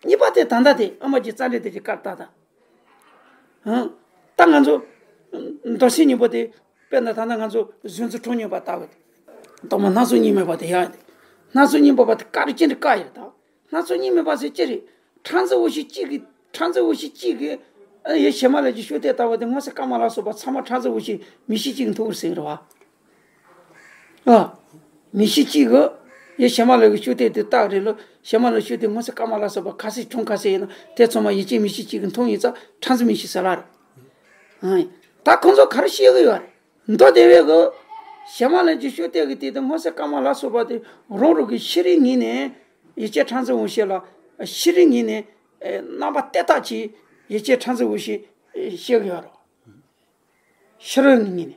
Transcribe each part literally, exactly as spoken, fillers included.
གཉིས་པ་དེ་ད་ལྟ་དེ་ཨ་མ་རྗེ་རྩ་འགྲེལ་དེ་གི་བཀའ་ལྟར་དང་། ཧང་། ད་ང་ཚོ་མདོ་སེམས་གཉིས་པོ་དེ། དཔེར་ན་ད་ལྟ་ང་ཚོ་གཟུགས་འཛིན་གྲངས་སྙོམས་པ་ལྟ་བུ་དེ། དང་པོ་སྣ་ཚོགས་གཉིས་མེད་པ་དེ་ཡང་དེ། སྣ་ཚོགས་གཉིས་མེད་པ་དེ་བཀའ་རེ་ཅི་འདྲ་བཀའ་ཡོད་དང་། སྣ་ཚོགས་གཉིས་མེད་པ་ཟེར་ཅི་རེད། ཕྲན་ཚེགས་འོ་ཤོད་གཅིག་གི་ཕྲན་ཚེགས་འོ་ཤོད་གཅིག་གི། ཡེ་ཤེས་མ་ལུས་ཀྱི་ཤུགས་དེ་ལྟ་བུ་དེ་སྔོ་སེར་དཀར་དམར་ལ་སོགས་པ་ཚང་མ་ཕྲན་ཚེགས་འོ་ཤོད་མིག་ཤེས་གཅིག་གིས་མཐོང་བར་ཟེར་རེད་བ། ཨ། མིག་ཤེས་གཅིག་གིས། ཡེ་ཤེས་མ་ལུས་ཀྱི་ཤུགས་དེ་དེ་རྟགས་རེད་ལོ། ཤེས་མ་ལུས་ཤུགས་དེ་སྔོ་སེར་དཀར་དམར་ལ་སོགས་པ་ཁ་ཟས་ཆུང་ཁ་ཟས་ཡིན་ན་དེ་ཚང་མ་ཡེ་ཤེས་མིག་ཤེས་གཅིག་གིས་མཐོང་ཡིན་ཙང་ཕྲན་ཚེགས་མིག་ཤེས་ཟེར་ལ་རེད། ཨ། ད་ཁོང་ཚོ་ག་རེ་བཤད་གི་ཡོད་རེད། མདོ་སྡེ་པའི་གི། ཤེས་མ་ལུས་ཀྱི་ཤུགས་དེ་གི་དེ་དེ་སྔོ་སེར་དཀར་དམར་ལ་སོགས་པ་དེ་རང་རང་གི་ཤེས་རིག་ངོས་ནས་ཡེ་ཤེས་ཕྲན་ཚེགས་འོ་ཤོད་ལ། ཤེས་རིག་ངོས་ནས་རྣམ་པ་དེ་དག་གི་ཡེ་ཤེས་ཕྲན་ཚེགས་འོ་ཤོད་བཤད་གི་ཡོད་རེད། ཤེས་རིག་ངོས་ནས།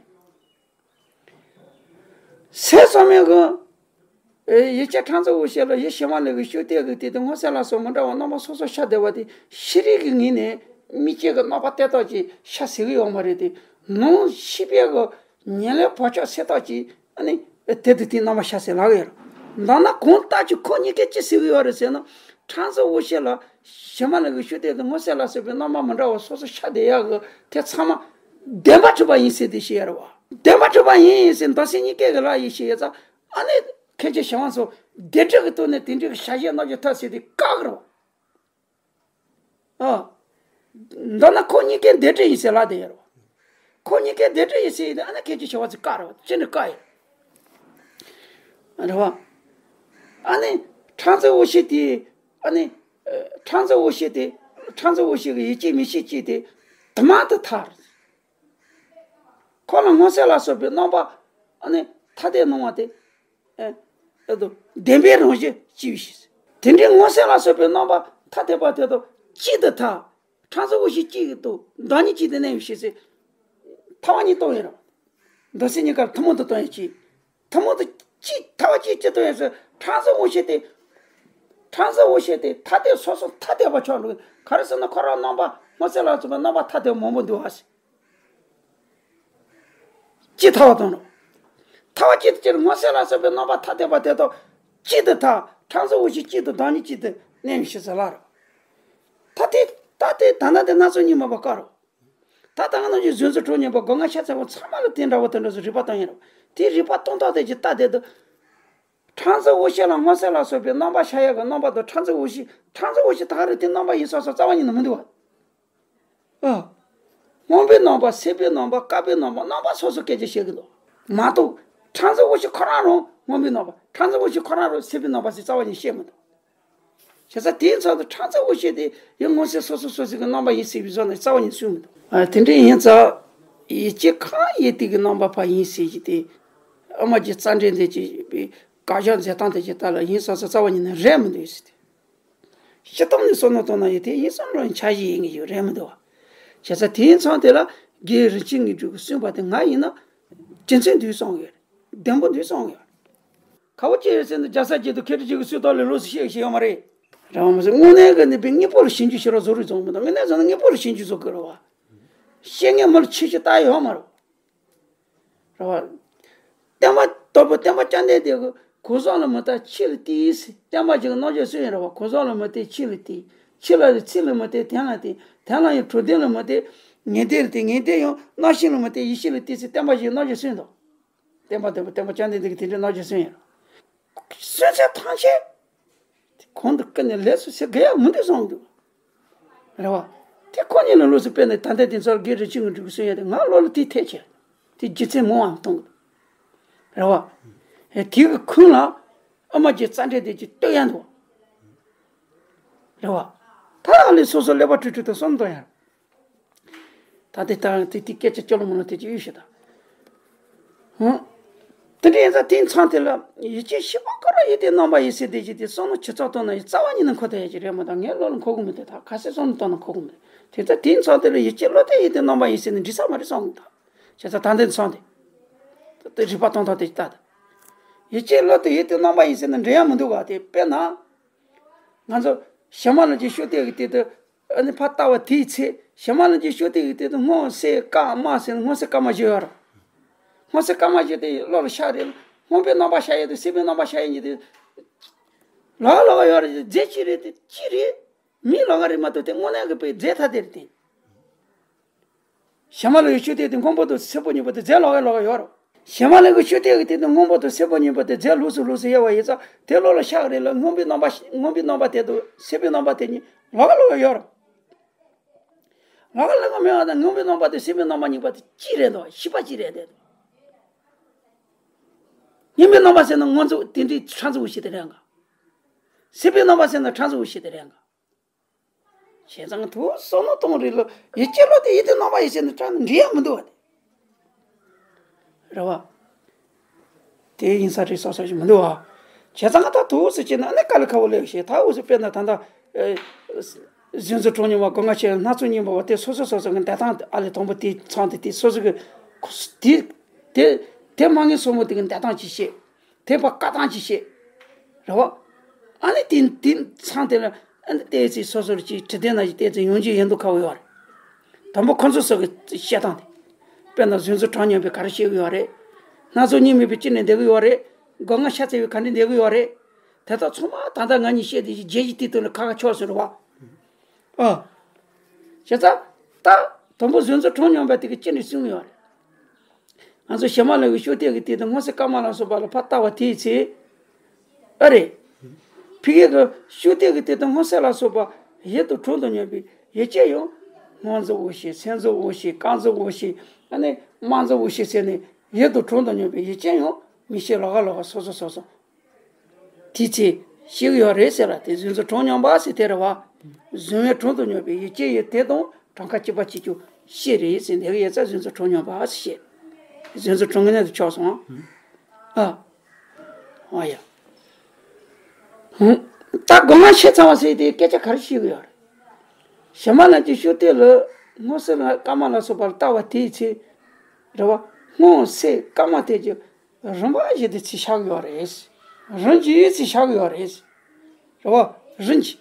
སེམས་ཙམ་མེད་གི། ཡེ་ཤེས་ཕྲན་ཚེགས་འོ་ཤོད་ལ་ཡེ་ཤེས་མ་ལུས་ཀྱི་ཤུགས་དེ་གི་དེ་དེ་སྔོ་སེར་ལ་སོགས་མི་འདྲ་བ་རྣམ་པ་སོ་སོ་ཤར་བསྡད་པ་དེ་ཤེས་རིག་གི་ངོས་ནས་མིག་ཤེས་ཀྱི་རྣམ་པ་དེ་དག་ཅིག་ཤར་ཟེར་གི་ཡོད་མ་རེད་དེ། ནང་ཤེས་པའི་གི་ཉེར་ལེན་བག་ཆགས་སེམས་ཐག་ཅིག་ཨ་ནི་དེ་དེ་དེ་རྣམ་པ་ཤར་ཟེར་ལབ་གི་ཡོད་རེད། མདོར་ན་གང་ལྟར་གྱི་ཁོ་གཉིས་ཀས་ཅི་ཟེར་གི་ཡོད་རེད་ཟེར་ན། ཕྲན་ཚེགས་འོ་ཤོད་ལ་ཡེ་ཤེས་མ་ལུས་ཀྱི་ཤུགས་དེ་དེ་སྔོ་སེར་ལ་སོགས་པའི་རྣམ་པ་མི་འདྲ་བ་སོ་སོ་ཤར་བསྡད་ཡག་གི་དེ་ཚང་མ་བདེན་པར་གྲུབ་པ་ཡིན་ཟེར་དེ་བཤད་ཡོད་རེད་བ། བདེན་པར་གྲུབ་པ་ཡིན་ཟེར་མདོ་སེམས་གཉིས་ཀའི་གི་ལ་ཡེ་ཤེས་ཡོད་ཙང་། ཨ་ནི་མཁན་ཆེན་ཞི་བ་འཚོ་བདེན་གྲུབ་ཀྱི་ཐོག་ནས་དེ་འདྲའི་གི་བྱ་བྱེད་རྣམ་འགྱུར་ཐོབ་ཟེར་དེ་བཀག་གི་རེད་བ། ཨ། མདོར་ན་ཁོ་གཉིས་ཀའི་བདེན་གྲུབ་ཡིན་ཟེར་ལབ་བསྡད་ཡོད་རེད་བ། ཁོ་གཉིས་ཀའི་བདེན་གྲུབ་ཡིན་ཟེར་ཡིན་ན་ཨ་ནི་མཁན་ཆེན་ཞི་བ་འཚོ་བཀག་རེད་བ། ཅི་འདྲ་བཀག་ཡོད་རེད་བ། ཨ་ནི་ཕྲན་ཚེགས་འོ་ཤོད་དེ། ཨ་ནི་ཕྲན་ཚེགས་འོ་ཤོད་དེ། ཕྲན་ཚེགས་འོ་ཤོད་ཀྱི་ཡེ་ཤེས་མིག་ཤེས་གཅིག་དེ་དུ་མ་དུ་ཐལ། ཁོ་ལ་སྔོ་སེར་ལ་སོགས་པའི་རྣམ་པ། ཨ་ནི་ཐ་དད་སྣང་བ་དེ། ཨེ། ཨེ་དོ། བདེན་པའི་རང་བཞིན་གཅིག་པའི་ཕྱིར། དེ་འདྲའི་སྔོ་སེར་ལ་སོགས་པའི་རྣམ་པ་ཐ་དད་པ་དེ་དག་གཅིག་ཏུ་ཐལ། ཕྲན་ཚེགས་འོ་ཤོད་གཅིག་གི་དོ་བདག་ཉིད་གཅིག་ཏུ་གནས་པའི་ཕྱིར་ཟེར། ཐལ་བ་གཉིས་སྟོན་ཡོད་རེད། མདོ་སེམས་གཉིས་ཀར་ཐུན་མོང་དུ་སྟོན་ཡོད་ཅིང་། ཐུན་མོང་དུ་གཅིག་ཐལ་བ་གཅིག་གཅིག་སྟོན་ཡོད་ཟེར། ཕྲན་ཚེགས་འོ་ཤོད་དེ། ཕྲན་ཚེགས་འོ་ཤོད་དེ་ཐ་དད་སོ་སོ་ཐ་དད་པ་ཆགས་འགྲོ་གི། ག་རེ་ཟེར་ན་ཁོ་རང་རྣམ་པ་སྔོ་སེར་ལ་སོགས་པའི་རྣམ་པ་ཐ་དད་མང་པོ་འདུག་ཨ་ཟེར། གཅིག་ཐལ་བ་དང་ནོ། ཐལ་བ་གཅིག་ཏུ་སྐྱེས་སྔོ་སེར་ལ་སོགས་པའི་རྣམ་པ་ཐ་དད་པ་དེ་དག་གཅིག་ཏུ་ཐལ། ཕྲན་ཚེགས་འོ་ཤོད་གཅིག་ཏུ་བདག་ཉིད་གཅིག་ཏུ་གནས་པའི་ཕྱིར་ཟེར་ལབ་རོ། ད་དེ་ད་དེ་ད་ལྟ་དེ་སྣ་ཚོགས་གཉིས་མེད་པ་བཀག་རོ། ད་ལྟ་ང་རང་ཚོའི་གཟུགས་འཛིན་གྲངས་སྙོམས་པ་སྒོ་ལྔ་ཤ་ཚ་པོ་ཚང་མ་ལ་དེ་འདྲ་བོ་དེ་འདྲ་བཟོ་རིགས་པ་བཏང་ཡིན་རོ། དེ་རིགས་པ་བཏང་སྟངས་དེ་ཅིག་ལྟ་བསྡད་དུས། ཕྲན་ཚེགས་འོ་ཤོད་ལ་སྔོ་སེར་ལ་སོགས་པའི་རྣམ་པ་ཤར་ཡག་གི་རྣམ་པ་དང་ཕྲན་ཚེགས་འོ་ཤོད་ཕྲན་ཚེགས་འོ་ཤོད་ད་ག་རེ་དེ་རྣམ་པ་ཡིན་ས་སོགས་རྩ་བ་ཉིད་ནས་མི་འདུག་བ། ཨ། སྔོན་པོའི་རྣམ་པ་སེར་པོའི་རྣམ་པ་དཀར་པོའི་རྣམ་པ་རྣམ་པ་སོ་སོ་སྐད་ཆ་བཤད་ཀྱི་འདུག་མ་གཏོགས་ཕྲན་ཚེགས་འོ་ཤོད་ཁོ་རང་རང་སྔོན་པོའི་རྣམ་པ་ཕྲན་ཚེགས་འོ་ཤོད་ཁོ་རང་རང་སེར་པོའི་རྣམ་པ་ཟེར་རྩ་བ་ཉིད་བཤད་མི་འདུག་བྱས་ཙང་དེའི་ཚབ་ཏུ་ཕྲན་ཚེགས་འོ་ཤོད་དེ་ཡང་སྔོ་སེར་སོ་སོ་སོ་སོ་གི་རྣམ་པ་ཡིན་ཟེར་བའི་བཟོ་ནས་རྩ་བ་ཉིད་གསུངས་མི་འདུག་ཨ། དེ་འདྲ་ཡིན་ཙང་། ཡེ་ཤེས་གང་ཡིན་དེ་གི་རྣམ་པ་ཕར་ཡིན་ཟེར་གྱི་དེ། ཨ་མ་རྗེ་རྩ་འགྲེལ་འདི་ཅིག་པའི་དགག་བཞག་མཛད་སྟངས་དེ་ཅིག་ལྟ་ལ་ཡིན་ས་ས་རྩ་བ་ཉིད་ནས་རེད་མི་འདུག་ཟེར་ཏེ། སྤྱིར་བཏང་ནས་བསམ་བློ་བཏང་ན་ཡོད་དེ་ཡིན་བསམ་བློ་ཡང་འཆར་གཞི་ཡིན་གྱི་ཡོད་རེད་མི་འདུག་བ། བྱས་ཙང་དེའི་མཚམས་དེ་ལ་དགེ་རིན་ཆེན་དངོས་གྲུབ་ཀྱིས་གསུངས་པ་དེ་ང་ཡིན་ན་རྒྱུ་མཚན་འདུག་བསམ་གྱི་ཡོད་རེད། བདེན་པོ་འདུག་བསམ་གྱི་ཡོད་རེད། ཁ་བོ་ཅི་ཡོད་ཟེར་ན་རྒྱལ་སྲས་ཀྱི་དུ་ཁེ་ཏི་ཅིག་གི་སུས་ཐོག་ལས་ལོ་སུ་ཤེས་ཤེས་ཡོད་མ་རེད། རང་མ་ཟེར་དངོས་གནས་ཀྱི་ནི་པའི་དངོས་པོ་ལ་ཞིབ་འཇུག་བྱེད་རོགས་བཟོ་རུ་བཟོ་མི་འདུག་དངོས་གནས་བཟོ་ན་དངོས་པོ་ལ་ཞིབ་འཇུག་བཟོ་དགོས་རེད་བ། ཤེས་ངེས་མ་ལ་ཆེ་ཆེ་ལྟ་ཡོད་མ་རེད། རེད་བ། བསྟན་པ་དོལ་པོ་བསྟན་པ་བཅོམ་ལྡན་འདས་ཀྱིས་གང་ཟག་ལ་མི་ལྟ་ཕྱི་ལ་བལྟས་ཟེར་བསྟན་པ་ཞིག་གི་རྣམ་གཞག་གསུངས་ཡོད་རེད་བ། གང་ཟག་ལ་མི་ལྟ་ཕྱི་ལ་བལྟས། ཕྱི་ལ་ལ་ཚིག་ལ་མི་ལྟ་དོན་ལ་བལྟས། དོན་ལ་ཡང་གྲུབ་དོན་ལ་མི་ལྟ་ངེས་དོན་ལ་བལྟས། ངེས་དོན་ཡང་རྣམ་ཤེས་ལ་མི་ལྟ་ཡེ་ཤེས་ལ་བལྟས་ཟེར་བསྟན་པ་ཞིག་གི་རྣམ་གཞག་གསུངས་འདུག་བསྟན་པ་དོལ་པོ་བསྟན་པ་བཅོམ་ལྡན་འདས་ཀྱིས་དེ་འདྲའི་རྣམ་གཞག་གསུངས་ཡོད་རེད། གསུང་ཚད་ཐམས་ཅད་གོང་དུ་བཀུར་ནས་ལེགས་སོ་ཟེར་དགོས་ཡག་མི་འདུག་བསམ་འདུག་རེད་བ། དེ་ཁོ་གཉིས་ལ་ལོགས་སུ་དཔེར་ན་ད་ལྟ་དེ་ཚོར་དགེ་རིན་ཆེན་དངོས་གྲུབ་ཀྱིས་གསུང་ཡ་དེ་ང་བློ་ལ་དེ་ཐེག་ཆེ། དེ་རྒྱུ་མཚན་མང་བ་མཐོང་གི་རེད་བ། ཨེ་དེ་གི་ཁུངས་ལ་ཨ་མ་རྗེ་རྩ་འགྲེལ་དེ་ཅིག་ལྟོས་ཡ་འདུག་བ། རེད་བ། ད་ཨ་ལས་སོ་སོ་ཀླད་པ་དཀྲུག་དཀྲུག་དང་བསམ་བློ་གཏོང་ཡ། ད་དེ་ལྟར་དེ་དེ་སྐད་ཆ་སྐྱོ་ལོ་མོ་ལོ་དེ་ཅིག་ཡོད་ཤི་ད། ཧུང་། དེ་འདྲ་ཡིན་ཙང་དེའི་མཚམས་དེ་ལ་ཡིད་ཆེས་ཤེས་པ་ཀ་ར་ཡོད་དེ་རྣམ་པ་ཡིན་ཟེར་དེ་ཅིག་དེ་བསམ་བློ་ཇི་ཙམ་བཏང་ན་ཡང་རྩ་བ་ཉིད་ནས་འཁོར་ཐུབ་ཡ་ཅིག་རེད་མ་གཏོགས་ངའི་བློ་ལ་འཁོར་གི་མི་འདུག་ད་ག་ཚོད་བསམ་བློ་བཏང་ན་འཁོར་གི་མི་འདུག་དེ་ལྟར་དེའི་མཚམས་དེ་ལ་ཡིད་ཆེས་བློ་གཏད་ཡོད་དེ་རྣམ་པ་ཡིན་ཟེར་ནས་འགྲིག་ས་མ་རེད་བསམ་གི་འདུག་བྱས་ཙང་ད་ལྟའི་མཚམས་དེ། དེ་རིག་པ་གཏོང་སྟངས་དེ་ཅིག་ལྟ་ད། ཡིད་ཆེས་བློ་གཏད་ཡོད་དེ་རྣམ་པ་ཡིན་ཟེར་ནས་འགྲིག་ཡ་མི་འདུག་ག་དེ་དཔེར་ན། ང་ཚོ་ཞྭ་དམར་ལ་ཅིག་ཤོད་དེ་གི་དེ་དུ། ཨ་ནི་ཕར་ལྟ་བ་དེའི་ཚེ་ཞྭ་དམར་ལ་ཅིག་ཤོད་དེ་གི་དེ་དུ་སྔོ་སེར་དཀར་དམར་ཟེར་ན་སྔོ་སེར་དཀར་དམར་བཞི་ཡོད་རེད། སྔོ་སེར་དཀར་དམར་བཞི་དེ་བློ་ལ་ཤར་རེད། སྔོན་པོའི་རྣམ་པ་ཤར་ཡས་དེ་སེར་པོའི་རྣམ་པ་ཤར་ཡས་གཉིས་དེ། ལག་ལག་ཡོད་རེད། རྫས་གཅིག་རེད་དེ་གཅིག་རེད། མིའི་ལོགས་ཀ་རེད་མ་གཏོགས་དེ་དངོས་གནས་ཀྱི་དཔེ་རྫས་ཐ་དད་རེད་དེ། ཞྭ་དམར་ལ་ཡི་ཤུགས་ཐེབས་ཏེ་སྔོན་པོ་དང་སེར་པོ་གཉིས་པོ་དེ་རྫས་ལོགས་ཀ་ལོགས་ཀ་ཡོད་རེད། ཞྭ་དམར་ལ་ཡི་ཤུགས་ཐེབས་ཀྱི་དེ་དང་སྔོན་པོ་དང་སེར་པོ་གཉིས་པོ་དེ་རྫས་ལོགས་སུ་ལོགས་སུ་དབྱེ་བ་ཡིན་ཙང་དེ་ལོགས་ལ་ཤར་གི་རེད་ལ། སྔོན་པོའི་རྣམ་པ་སྔོན་པོའི་རྣམ་པ་དེ་དང་སེར་པོའི་རྣམ་པ་དེ་གཉིས་ལོགས་ཀ་ལོགས་ཀ་ཡོད་རེད། ལོགས་ཀ་ལོགས་ཀ་མེད་པ་དང་སྔོན་པོའི་རྣམ་པ་དང་སེར་པོའི་རྣམ་པ་གཉིས་པ་དེ་གཅིག་རེད་འདུག་ཤེས་པ་གཅིག་རེད་དེ། སྔོན་པོའི་རྣམ་པ་ཟེར་ན་སྔོ་འཛུགས་དེ་འདྲའི་ཁྲ་འཛུགས་ཞིག་དེ་རེད་འགའ། སེར་པོའི་རྣམ་པ་ཟེར་ན་ཁྲ་འཛུགས་ཞིག་དེ་རེད་འགའ། བྱས་ཙང་དུ་བསམ་བློ་གཏོང་རེད་ལ། ཡིད་ཀྱི་བློ་དེ་ཡིད་དུ་རྣམ་པ་ཡིན་ཟེར་ནས་དྲན་ན་འགྲིག་ཡ་མི་འདུག་བ་དེ། རེད་བ། དེ་ཡིན་ས་རེད་བསམ་ས་ཞིག་མི་འདུག་བ། བྱས་ཙང་ད་དུ་སུ་བྱས་ན་ཨ་ནི་དཀའ་ལས་ཁག་པོ་སླེབས་ཤེས། ད་འུ་ཚོ་དཔེར་ན་ད་ལྟ་ཨེ། གཟུགས་འཛིན་གྲངས་མྱོང་བ་སྒོ་ལྔ་ཆེ་སྣ་ཚོགས་གཉིས་པོ་བ་དེ་སོ་སོ་སོ་སོ་གི་འདས་སྟངས་དེ་ཨ་ལས་དང་པོ་དེ་ཚང་དེ་དེ་སོ་སོ་གི་དེ་དེ་དེ་མ་ངེས་སོ་མོ་དེ་གི་འདས་སྟངས་ཅིག་བཤད། དེ་བ་བཀའ་ཐང་ཅིག་བཤད། རེད་བ། ཨ་ནི་དེ་དེ་ཚང་དེ་ལ་ཨ་ནི་བལྟས་ཚེ་སོ་སོར་ཅིག་དྲི་ལྡན་ན་ཞིག་བལྟས་ཚེ་ཡོང་རྒྱུ་ཡིན་མདོག་ཁ་པོ་ཡོད་རེད། དང་པོ་ཁོ་ཚོ་སོགས་ཀྱི་བཤད་སྟངས་དེ། དཔེར་ན་གཟུགས་འཛིན་གྲངས་མྱོང་བས་ག་རེ་བཤད་ཀྱི་ཡོད་རེད། སྣ་ཚོགས་གཉིས་མེད་པའི་སྤྱི་ནས་བསྡད་ཀྱི་ཡོད་རེད། སྒོ་ལྔ་ཤ་ཚ་བས་ག་འདྲ་བསྡད་ཀྱི་ཡོད་རེད། དེ་དག་ཚང་མ་ད་ལྟ་ང་གཉིས་བཤད་དེ་རྗེས་ཀྱི་དུས་སྟོན་ལ་ཁ་ཁ་ཕྱོགས་སུ་རེད་བ། ཨ། བྱས་ཙང་ད་དང་པོ་གཟུགས་འཛིན་གྲངས་མྱོང་བས་དེ་གི་སྤྱི་ནས་གསུང་གི་ཡོད་རེད། ང་ཚོ་ཞྭ་དམར་ལ་ཡི་ཤུགས་ཐེབས་ཀྱི་དེ་དང་སྔོ་སེར་དཀར་དམར་ལ་སོགས་པ་ལ་ཕར་ལྟ་བ་དེའི་ཚེ། ཨ་རེ། ཕ་གི་གི་ཤུགས་ཐེབས་ཀྱི་དེ་དང་སྔོ་སེར་ལ་སོགས་པ་ཡིད་དང་དྲན་དང་མྱོང་བའི་ཡིད་ཀྱིས་ཡང་སྔོ་འཛིན་འོ་ཞེས་སེར་འཛིན་འོ་ཞེས་དཀར་འཛིན་འོ་ཞེས་ཨ་ནི་དམར་འཛིན་འོ་ཞེས་ཟེར་ནས་ཡིད་དང་དྲན་དང་མྱོང་བའི་ཡིད་ཀྱིས་ཡང་མིག་ཤེས་ལོགས་ཀ་ལོགས་ཀ་སོ་སོ་སོ་སོ། དེའི་ཚེ་ཤེས་ཀྱི་ཡོད་རེད་ཟེར་ལ། དེ་གཟུགས་འཛིན་གྲངས་མྱོང་བ་ཟེར་དེ་རེད་བ། གཟུང་བའི་དྲན་དང་མྱོང་བའི་ཡིད་ཀྱི་ཡིད་དེ་དང་གྲངས་ཀ་གཅིག་པ་གཅིག་རྐྱང་ཤེས་རེད་ཟེར་འདི་གི་ཡིད་ཚད་གཟུགས་འཛིན་གྲངས་མྱོང་བ་ཟེར་བཤད། གཟུགས་འཛིན་གྲངས་ངེས་གནས་དུ་ཆགས་སོང་། ཨ། ཨ་ཡ། ཧུམ། ད་སྒོ་ལྔ་ཤ་ཚ་བ་ཟེར་དེ་སྐད་ཆ་ག་རེ་བཤད་ཀྱི་ཡོད་རེད། ཞྭ་དམར་ལ་ཡི་ཤུགས་ཐེབས་ལ་སྔོ་སེར་ལ་དཀར་དམར་ལ་སོགས་པ་ལ་ལྟ་བ་དེའི་ཚེ། རེད་བ། སྔོ་སེར་དཀར་དམར་དེ་གི་རིམ་པ་བཞིན་དུ་ཚིག་ཆགས་ཡོད་རེད། རིམ་གྱིས་ཚིག་ཆགས་ཡོད་རེད། རེད་བ། རིམ་གྱིས།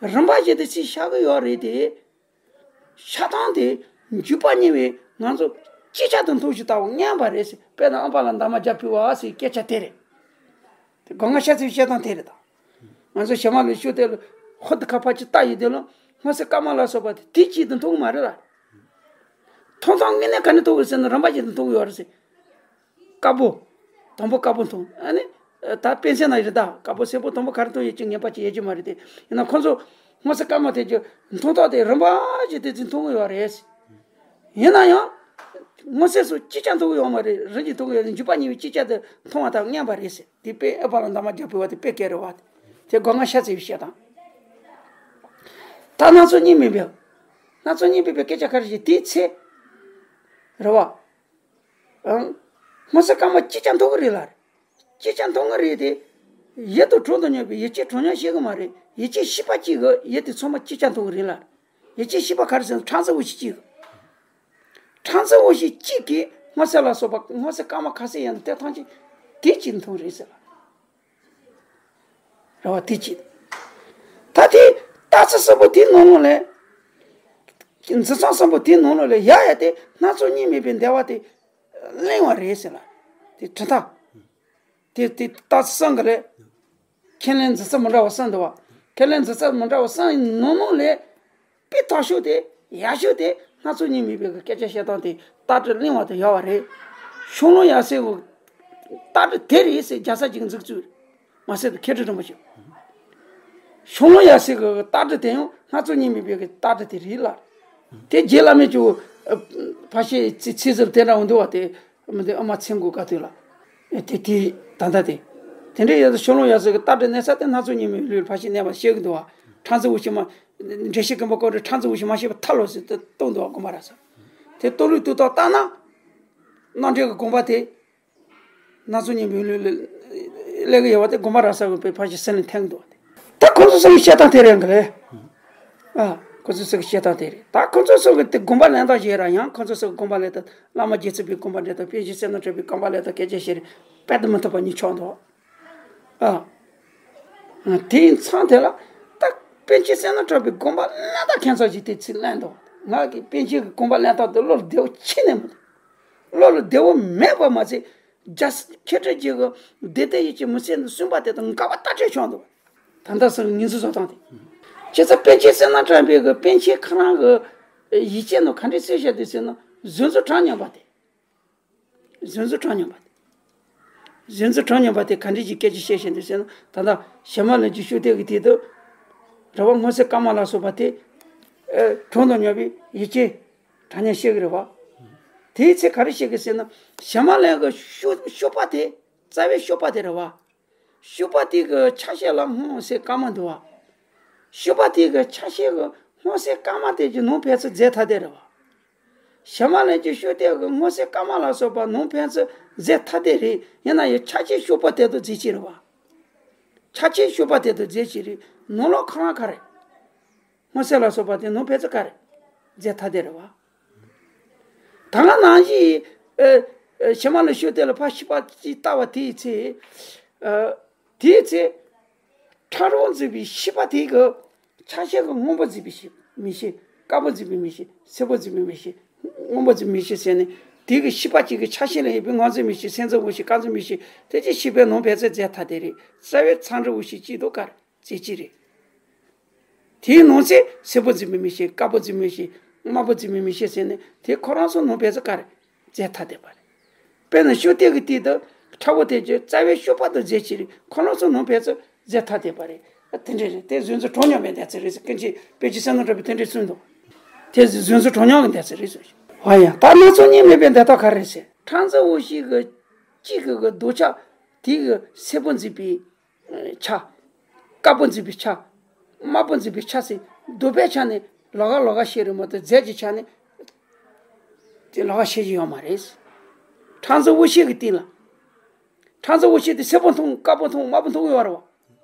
རིམ་པ་བཞིན་དུ་ཚིག་ཆགས་ཡོད་རེད་དེ། ཆགས་སྟངས་དེ་འཇུག་པ་གཉིས་པས་ང་ཚོ་ཅིག་ཅར་དུ་མཐོང་ཞིག་ལྟ་བུ་མངོན་པ་རེད་ཟེར། དཔེར་ན་ཨམ་པ་ལ་འདབ་མ་བརྒྱ་ཕུལ་བ་ཟེར་སྐད་ཆ་དེ་རེད། དེ་སྒོ་ལྔ་ཤ་ཚའི་བཤད་སྟངས་དེ་རེད་ད། ང་ཚོ་ཞྭ་དམར་ལ་ཡི་ཤུགས་ཐེབས་ལ་ཧོ་དེ་ཁ་ཕར་ཅིག་ལྟ་ཡི་དེ་ལ་སྔོ་སེར་དཀར་དམར་ལ་སོགས་པ་དེ་དེ་གཅིག་ཏུ་མཐོང་གི་མ་རེད་ལ། མཐོང་སྟངས་དངོས་གནས་ག་ནས་མཐོང་གི་ཟེར་ན་རིམ་པ་བཞིན་དུ་མཐོང་གི་ཡོད་རེད་ཟེར། དཀར་པོ། དང་པོ་དཀར་པོ་མཐོང་ཨ་ནི། ད་དཔེ་མཚོན་ན་རེད་ད། དཀར་པོ་སེར་པོ་དང་པོ་ག་རེ་མཐོང་ཡོད་ཅིག་ངེས་པ་ཅིག་ཡོད་ཀྱི་མ་རེད་དེ། ཡིན་ན་ཁོང་ཚོ་སྔོ་སེར་དཀར་དམར་དེ་ཅིག་མཐོང་སྟངས་དེ་རིམ་པ་བཞིན་དུ་ཅིག་མཐོང་གི་ཡོད་རེད། ཡིན་ན་ཡང་། སྔོ་སེར་སོགས་ཅིག་ཅར་མཐོང་གི་ཡོད་མ་རེད། རིམ་གྱིས་མཐོང་གི་ཡོད་རེད། འཇུག་པ་གཉིས་པས་ཅིག་ཅར་དུ་མཐོང་བ་དང་མངོན་པ་རེད་ཟེར། དེ་དཔེ་ཨེ་པ་ལ་འདབ་མ་བརྒྱ་ཕུལ་བ་དེ་དཔེ་སྐད་རེད་བ། དེ་སྒོ་ལྔ་ཤ་ཚའི་བཤད་སྟངས། ད་སྣ་ཚོགས་གཉིས་མེད་པའི། སྣ་ཚོགས་གཉིས་མེད་པའི་སྐད་ཆ་ག་རེ་བཤད་དེའི་ཚེ། རེད་བ། ཨང་། སྔོ་སེར་དཀར་དམར་ཅིག་ཅར་མཐོང་གི་རེད་ལ། ཅིག་ཅར་མཐོང་གི་རེད་དེ། ཡིད་དང་དྲན་དང་མྱོང་བའི་ཡིད་ཀྱིས་གྲངས་མྱོང་ཤེས་གི་མ་རེད། ཡིད་ཀྱི་ཤེས་པ་གཅིག་གིས་ཡིད་དེ་ཚང་མ་ཅིག་ཅར་མཐོང་གི་རེད་ལ། ཡིད་ཀྱི་ཤེས་པ་ག་རེ་ཟེར་ན་ཁྲག་འཛིན་འོ་ཞེས་གཅིག་གིས། ཁྲག་འཛིན་འོ་ཞེས་གཅིག་གིས་སྔོ་སེར་ལ་སོགས་པ་སྔོ་སེར་དཀར་དམར་ཁ་ཟས་ཡང་དེ་ཐམས་ཅད་དེ་གཅིག་མཐོང་རེད་ཟེར་ལ། རེད་བ། དེ་གཅིག་ད་དེ་རྟགས་གསལ་གསུམ་པོ་དེའི་ནང་ལོགས་ལས། འཛིན་སྟངས་གསུམ་པོ་དེའི་ནང་ལོགས་ལས་ཡ་ཡ་དེ་སྣ་ཚོགས་གཉིས་མེད་པའི་འདས་པ་དེ་གླེང་བ་རེད་ཟེར་ལ། དེ་དྲི་ཐག་དེ་དེ་རྟགས་གསལ་གསུམ་གི་ལས། ཁས་ལེན་འཛིན་སྟངས་མི་འདྲ་བ་གསུམ་འདུག་བ། ཁས་ལེན་འཛིན་སྟངས་མི་འདྲ་བ་གསུམ་ཡི་ནང་ལོགས་ལས། དཔེ་དག་ཤོས་དེ་ཡག་ཤོས་དེ་སྣ་ཚོགས་གཉིས་མེད་པའི་སྐད་ཆ་བཤད་སྟངས་དེ་རྟགས་སྒྲ་གླེང་བ་དེ་ཡག་བ་རེད། ཤོ་ལོ་ཡ་སེ་གི་རྟགས་སྒྲ་དེ་རེད་ཟེར་རྒྱལ་ས་ཅིག་འཛུགས་ཚུལ། མ་ཟད་དུ་མཁས་གྲུབ་རིན་པོ་ཆེ། ཤོ་ལོ་ཡ་སེ་གི་རྟགས་སྒྲ་དེ་ཡང་སྣ་ཚོགས་གཉིས་མེད་པའི་རྟགས་སྒྲ་དེ་རེད་ལ། དེ་རྗེ་བླ་མས་ཀྱང་ཕར་བཤད་ཚིག་ཚིག་ཟུར་དེ་འདྲ་འོང་འདུག་བ། དེ་མི་འདི་ཨ་མ་མཚན་དགུ་ག་དུས་ལ། དེ་དེ་ད་ལྟ་དེ། དེ་འདྲའི་ཡ་ཤོ་ལོ་ཡ་སེ་གི་རྟགས་སྒྲ་གནས་ས་དེ་སྣ་ཚོགས་གཉིས་མེད་ལུས་ཕར་བཤད་གནས་པ་བཤད་གི་འདུག་བ། ཁྲག་འཛིན་འོ་ཞེས་མ། འགྲེལ་བཤད་དཀོན་པོ་སྐོར་རེ་ཁྲག་འཛིན་འོ་ཞེས་མ་བཤད་པ་ཐལ་ལོ་ཟེར་དུ་གཏོང་འདུག་བ་དགོངས་པ་རབ་གསལ། དེ་རྟོགས་ལུགས་དུ་དག་ལྟ་ན། རྣམ་འགྲེལ་གྱི་དགོངས་པ་དེ། སྣ་ཚོགས་གཉིས་མེད་ལུས་ལ་སླེབས་ཀྱི་ཡོད་པ་དེ་དགོངས་པ་རབ་གསལ་གྱི་དཔེ་ཕར་ཞིག་སེམས་ལ་འཐེན་གྱི་འདུག་བ་དེ། ད་ཁོ་ཚོ་ཚོ་གི་བཤད་སྟངས་དེ་རེད་གི་རེད། ཨ། ཁོ་ཚོ་ཚོ་གི་བཤད་སྟངས་དེ་རེད། ད་ཁོ་ཚོ་ཚོ་གི་དེ་དགོངས་པ་ལེན་སྟངས་ཞིག་ར་ཡང་ཁོ་ཚོ་ཚོ་གི་དགོངས་པ་ལེན་སྟངས་བླ་མ་རྗེ་བཙུན་པའི་དགོངས་པ་ལེན་སྟངས་པཎ་ཆེན་བསོད་ནམས་གྲགས་པའི་དགོངས་པ་ལེན་སྟངས་སྐད་ཆ་བཤད་རེད། དཔེ་དེ་མི་ཐུབ་པ་གཉིས་ཆགས་འདུག་བ། ཨ། དེ་ཡིན་ཙང་དེ་ལ་ད་པཎ་ཆེན་བསོད་ནམས་གྲགས་པའི་དགོངས་པ་ལེན་སྟངས་ཁྱད་མཚར་ཞིག་དེ་ཚིག་ལེན་འདུག་ང་གི་པཎ་ཆེན་གྱི་དགོངས་པ་ལེན་སྟངས་དེ་བློ་ལ་བདེ་བོ་ཁྱོན་ནས་མི་འདུག་བློ་ལ་བདེ་བོ་མེད་པ་མ་ཟད། རྒྱལ་སྲས་མཁས་གྲུབ་རྗེ་གི་བདེ་སྟེ་ཡིད་ཀྱི་མུན་སེལ་དུ་གསུངས་པ་དེ་དང་འགལ་བ་ལྟ་སྤྱོད་བྱུང་འདུག་ད་ལྟ་སོང་ངེས་འཛིན་བཟོ་སྟངས་དེ། བྱས་ཙང་པཎ་ཆེན་བསོད་ནམས་གྲགས་པའི་གི་པཎ་ཆེན་ཁོ་རང་གི་ཡིག་ཆ་ནང་ག་འདྲས་གསལ་བཤད་དེ་ཟེར་ན། གཟུགས་མཚོན་གྲངས་མཉམ་པ་དེ། གཟུགས་མཚོན་གྲངས་མཉམ་པ་དེ། གཟུགས་མཚོན་གྲངས་མཉམ་པ་དེ་ག་འདྲས་ཀྱི་སྐད་ཆ་བཤད་བཞིན་འདུག་ཟེར་ན། ད་ལྟ་ཞྭ་དམར་ལན་གྱི་ཤུགས་ལྡན་གྱི་དེ་དུ། རེད་བ། སྔོ་སེར་དཀར་དམར་ལ་སོགས་པ་དེ། ཨ། གྲངས་དང་མཉམ་པའི་ཡིག་ཆ་གྲངས་མཉམ་བཤད་ཀྱི་རེད་བ། དེའི་ཚེ་ག་རེ་བཤད་ཀྱི་ཟེར་ན། ཞྭ་དམར་ལན་གྱི་ཤུགས་ཤུགས་པ་དེ། རྩ་བའི་ཤུགས་པ་དེ་རེད་བ། ཤུགས་པ་དེ་གི་ཆ་ཤས་ལ་སྔོ་སེར་དཀར་དམར་འདུག་བ། ཤུགས་པ་དེ་གི་ཆ་ཤས་གི་སྔོ་སེར་དཀར་དམར་དེ་གི་ནང་ཕན་ཚུན་རྫས་ཐ་དད་རེད་བ། ཞྭ་དམར་ལན་གྱི་ཤུགས་ལྡན་གི་སྔོ་སེར་དཀར་དམར་ལ་སོགས་པ་ནང་ཕན་ཚུན་རྫས་ཐ་དད་རེད། ཡིན་ན་ཡང་ཆ་ཤས་ཤུགས་པ་དེ་དང་རྫས་གཅིག་རེད་བ། ཆ་ཤས་ཤུགས་པ་དེ་དང་རྫས་གཅིག་རེད། ནང་ལོགས་ཁོ་རང་ག་རེ། སྔོ་སེར་ལ་སོགས་པ་དེ་ནང་ཕན་ཚུན་ག་རེ། རྫས་ཐ་དད་རེད་བ། ད་ག་ནང་བཞིན། ཨ། ཨ། ཞྭ་དམར་ལན་ཤུགས་ལྡན་ལ་ཕར་ཤུགས་པ་གཅིག་བཏགས་པ་དེའི་ཚེ། ཨ། དེའི་ཚེ། ཁྲ་རོག་འཛིན་པའི་ཤུགས་པ་དེ་གི་ཆ་ཤས་གི་སྔོན་པོ་འཛིན་པའི་ཤུགས་མིག་ཤེས། དཀར་པོ་འཛིན་པའི་མིག་ཤེས། སེར་པོ་འཛིན་པའི་མིག་ཤེས། སྔོན་པོ་འཛིན་མིག་ཤེས་ཟེར་ནས། དེ་གི་ཤུགས་པ་གཅིག་གི་ཆ་ཤས་ལ་ཡོད་པའི་སྔོ་འཛིན་མིག་ཤེས། སེར་འཛིན་དབང་ཤེས། དཀར་འཛིན་མིག་ཤེས། དེ་གི་ཤུགས་པའི་ནང་ཕན་ཚུན་རྫས་ཐ་དད་རེད། རྩ་བའི་མཚམས་འདྲི་དབང་ཤེས་གཅིག་དང་ག་རེ། རྫས་གཅིག་རེད། དེའི་ནང་ཚན་སེར་པོ་འཛིན་པའི་མིག་ཤེས། དཀར་པོ་འཛིན་པའི་མིག་ཤེས། དམར་པོ་འཛིན་པའི་མིག་ཤེས་ཟེར་ནས་དེ་ཁོ་རང་ཚོ་ནང་ཕན་ཚུན་ག་རེ། རྫས་ཐ་དད་པ་རེད། དཔེར་ན་ཤུགས་ལྡན་གྱི་སྟེང་དུ་ཁྲ་བོ་དེ་ཚོ་རྩ་བའི་ཤུགས་པ་དང་རྫས་གཅིག་རེད། ཁོ་རང་ཚོ་ནང་ཕན་ཚུན་རྫས་ཐ་དད་པ་རེད། དེ་འདྲ་རེད། དེ་གཟུགས་མཚོན་གྲངས་མཉམ་པའི་བསྡད་ཚུལ་རེད་ཟེར། ཀུན་མཁྱེན་དཔལ་གྱི་བསོད་ནམས་གྲགས་པས་དེ་འདྲ་གསུངས་འདུག་དེ་གཟུགས་མཚོན་གྲངས་མཉམ་གྱི་བསྡད་ཚུལ་རེད་ཟེར། ཨ་ཡ། ད་སྣ་ཚོགས་གཉིས་མེད་པའི་བསྡད་སྟངས་ག་རེ་རེད་ཟེར། ཕྲེང་མཛེས་འོད་ཤེས་ཀྱི་གཅིག་གི་གི་ལྡོག་ཆ་དེ་གི་གི་སེར་པོ་འཛིན་པའི་ཆ། དཀར་པོ་འཛིན་པའི་ཆ། དམར་པོ་འཛིན་པའི་ཆ་ཟེར། ལྡོག་པའི་ཆ་ནས་ལོགས་ཀ་ལོགས་ཀ་ཤེས་རེད་མ་གཏོགས་རྫས་ཀྱི་ཆ་ནས་དེ་ལོགས་ཀ་ཤེས་ཀྱི་ཡོད་མ་རེད། ཕྲེང་མཛེས་འོད་ཤེས་ཀྱི་སྟེང་ལ། ཕྲེང་མཛེས་འོད་ཤེས་དེ་སེར་པོ་མཐོང་། དཀར་པོ་མཐོང་། དམར་པོ་མཐོང་གི་ཡོད་རེད་བ།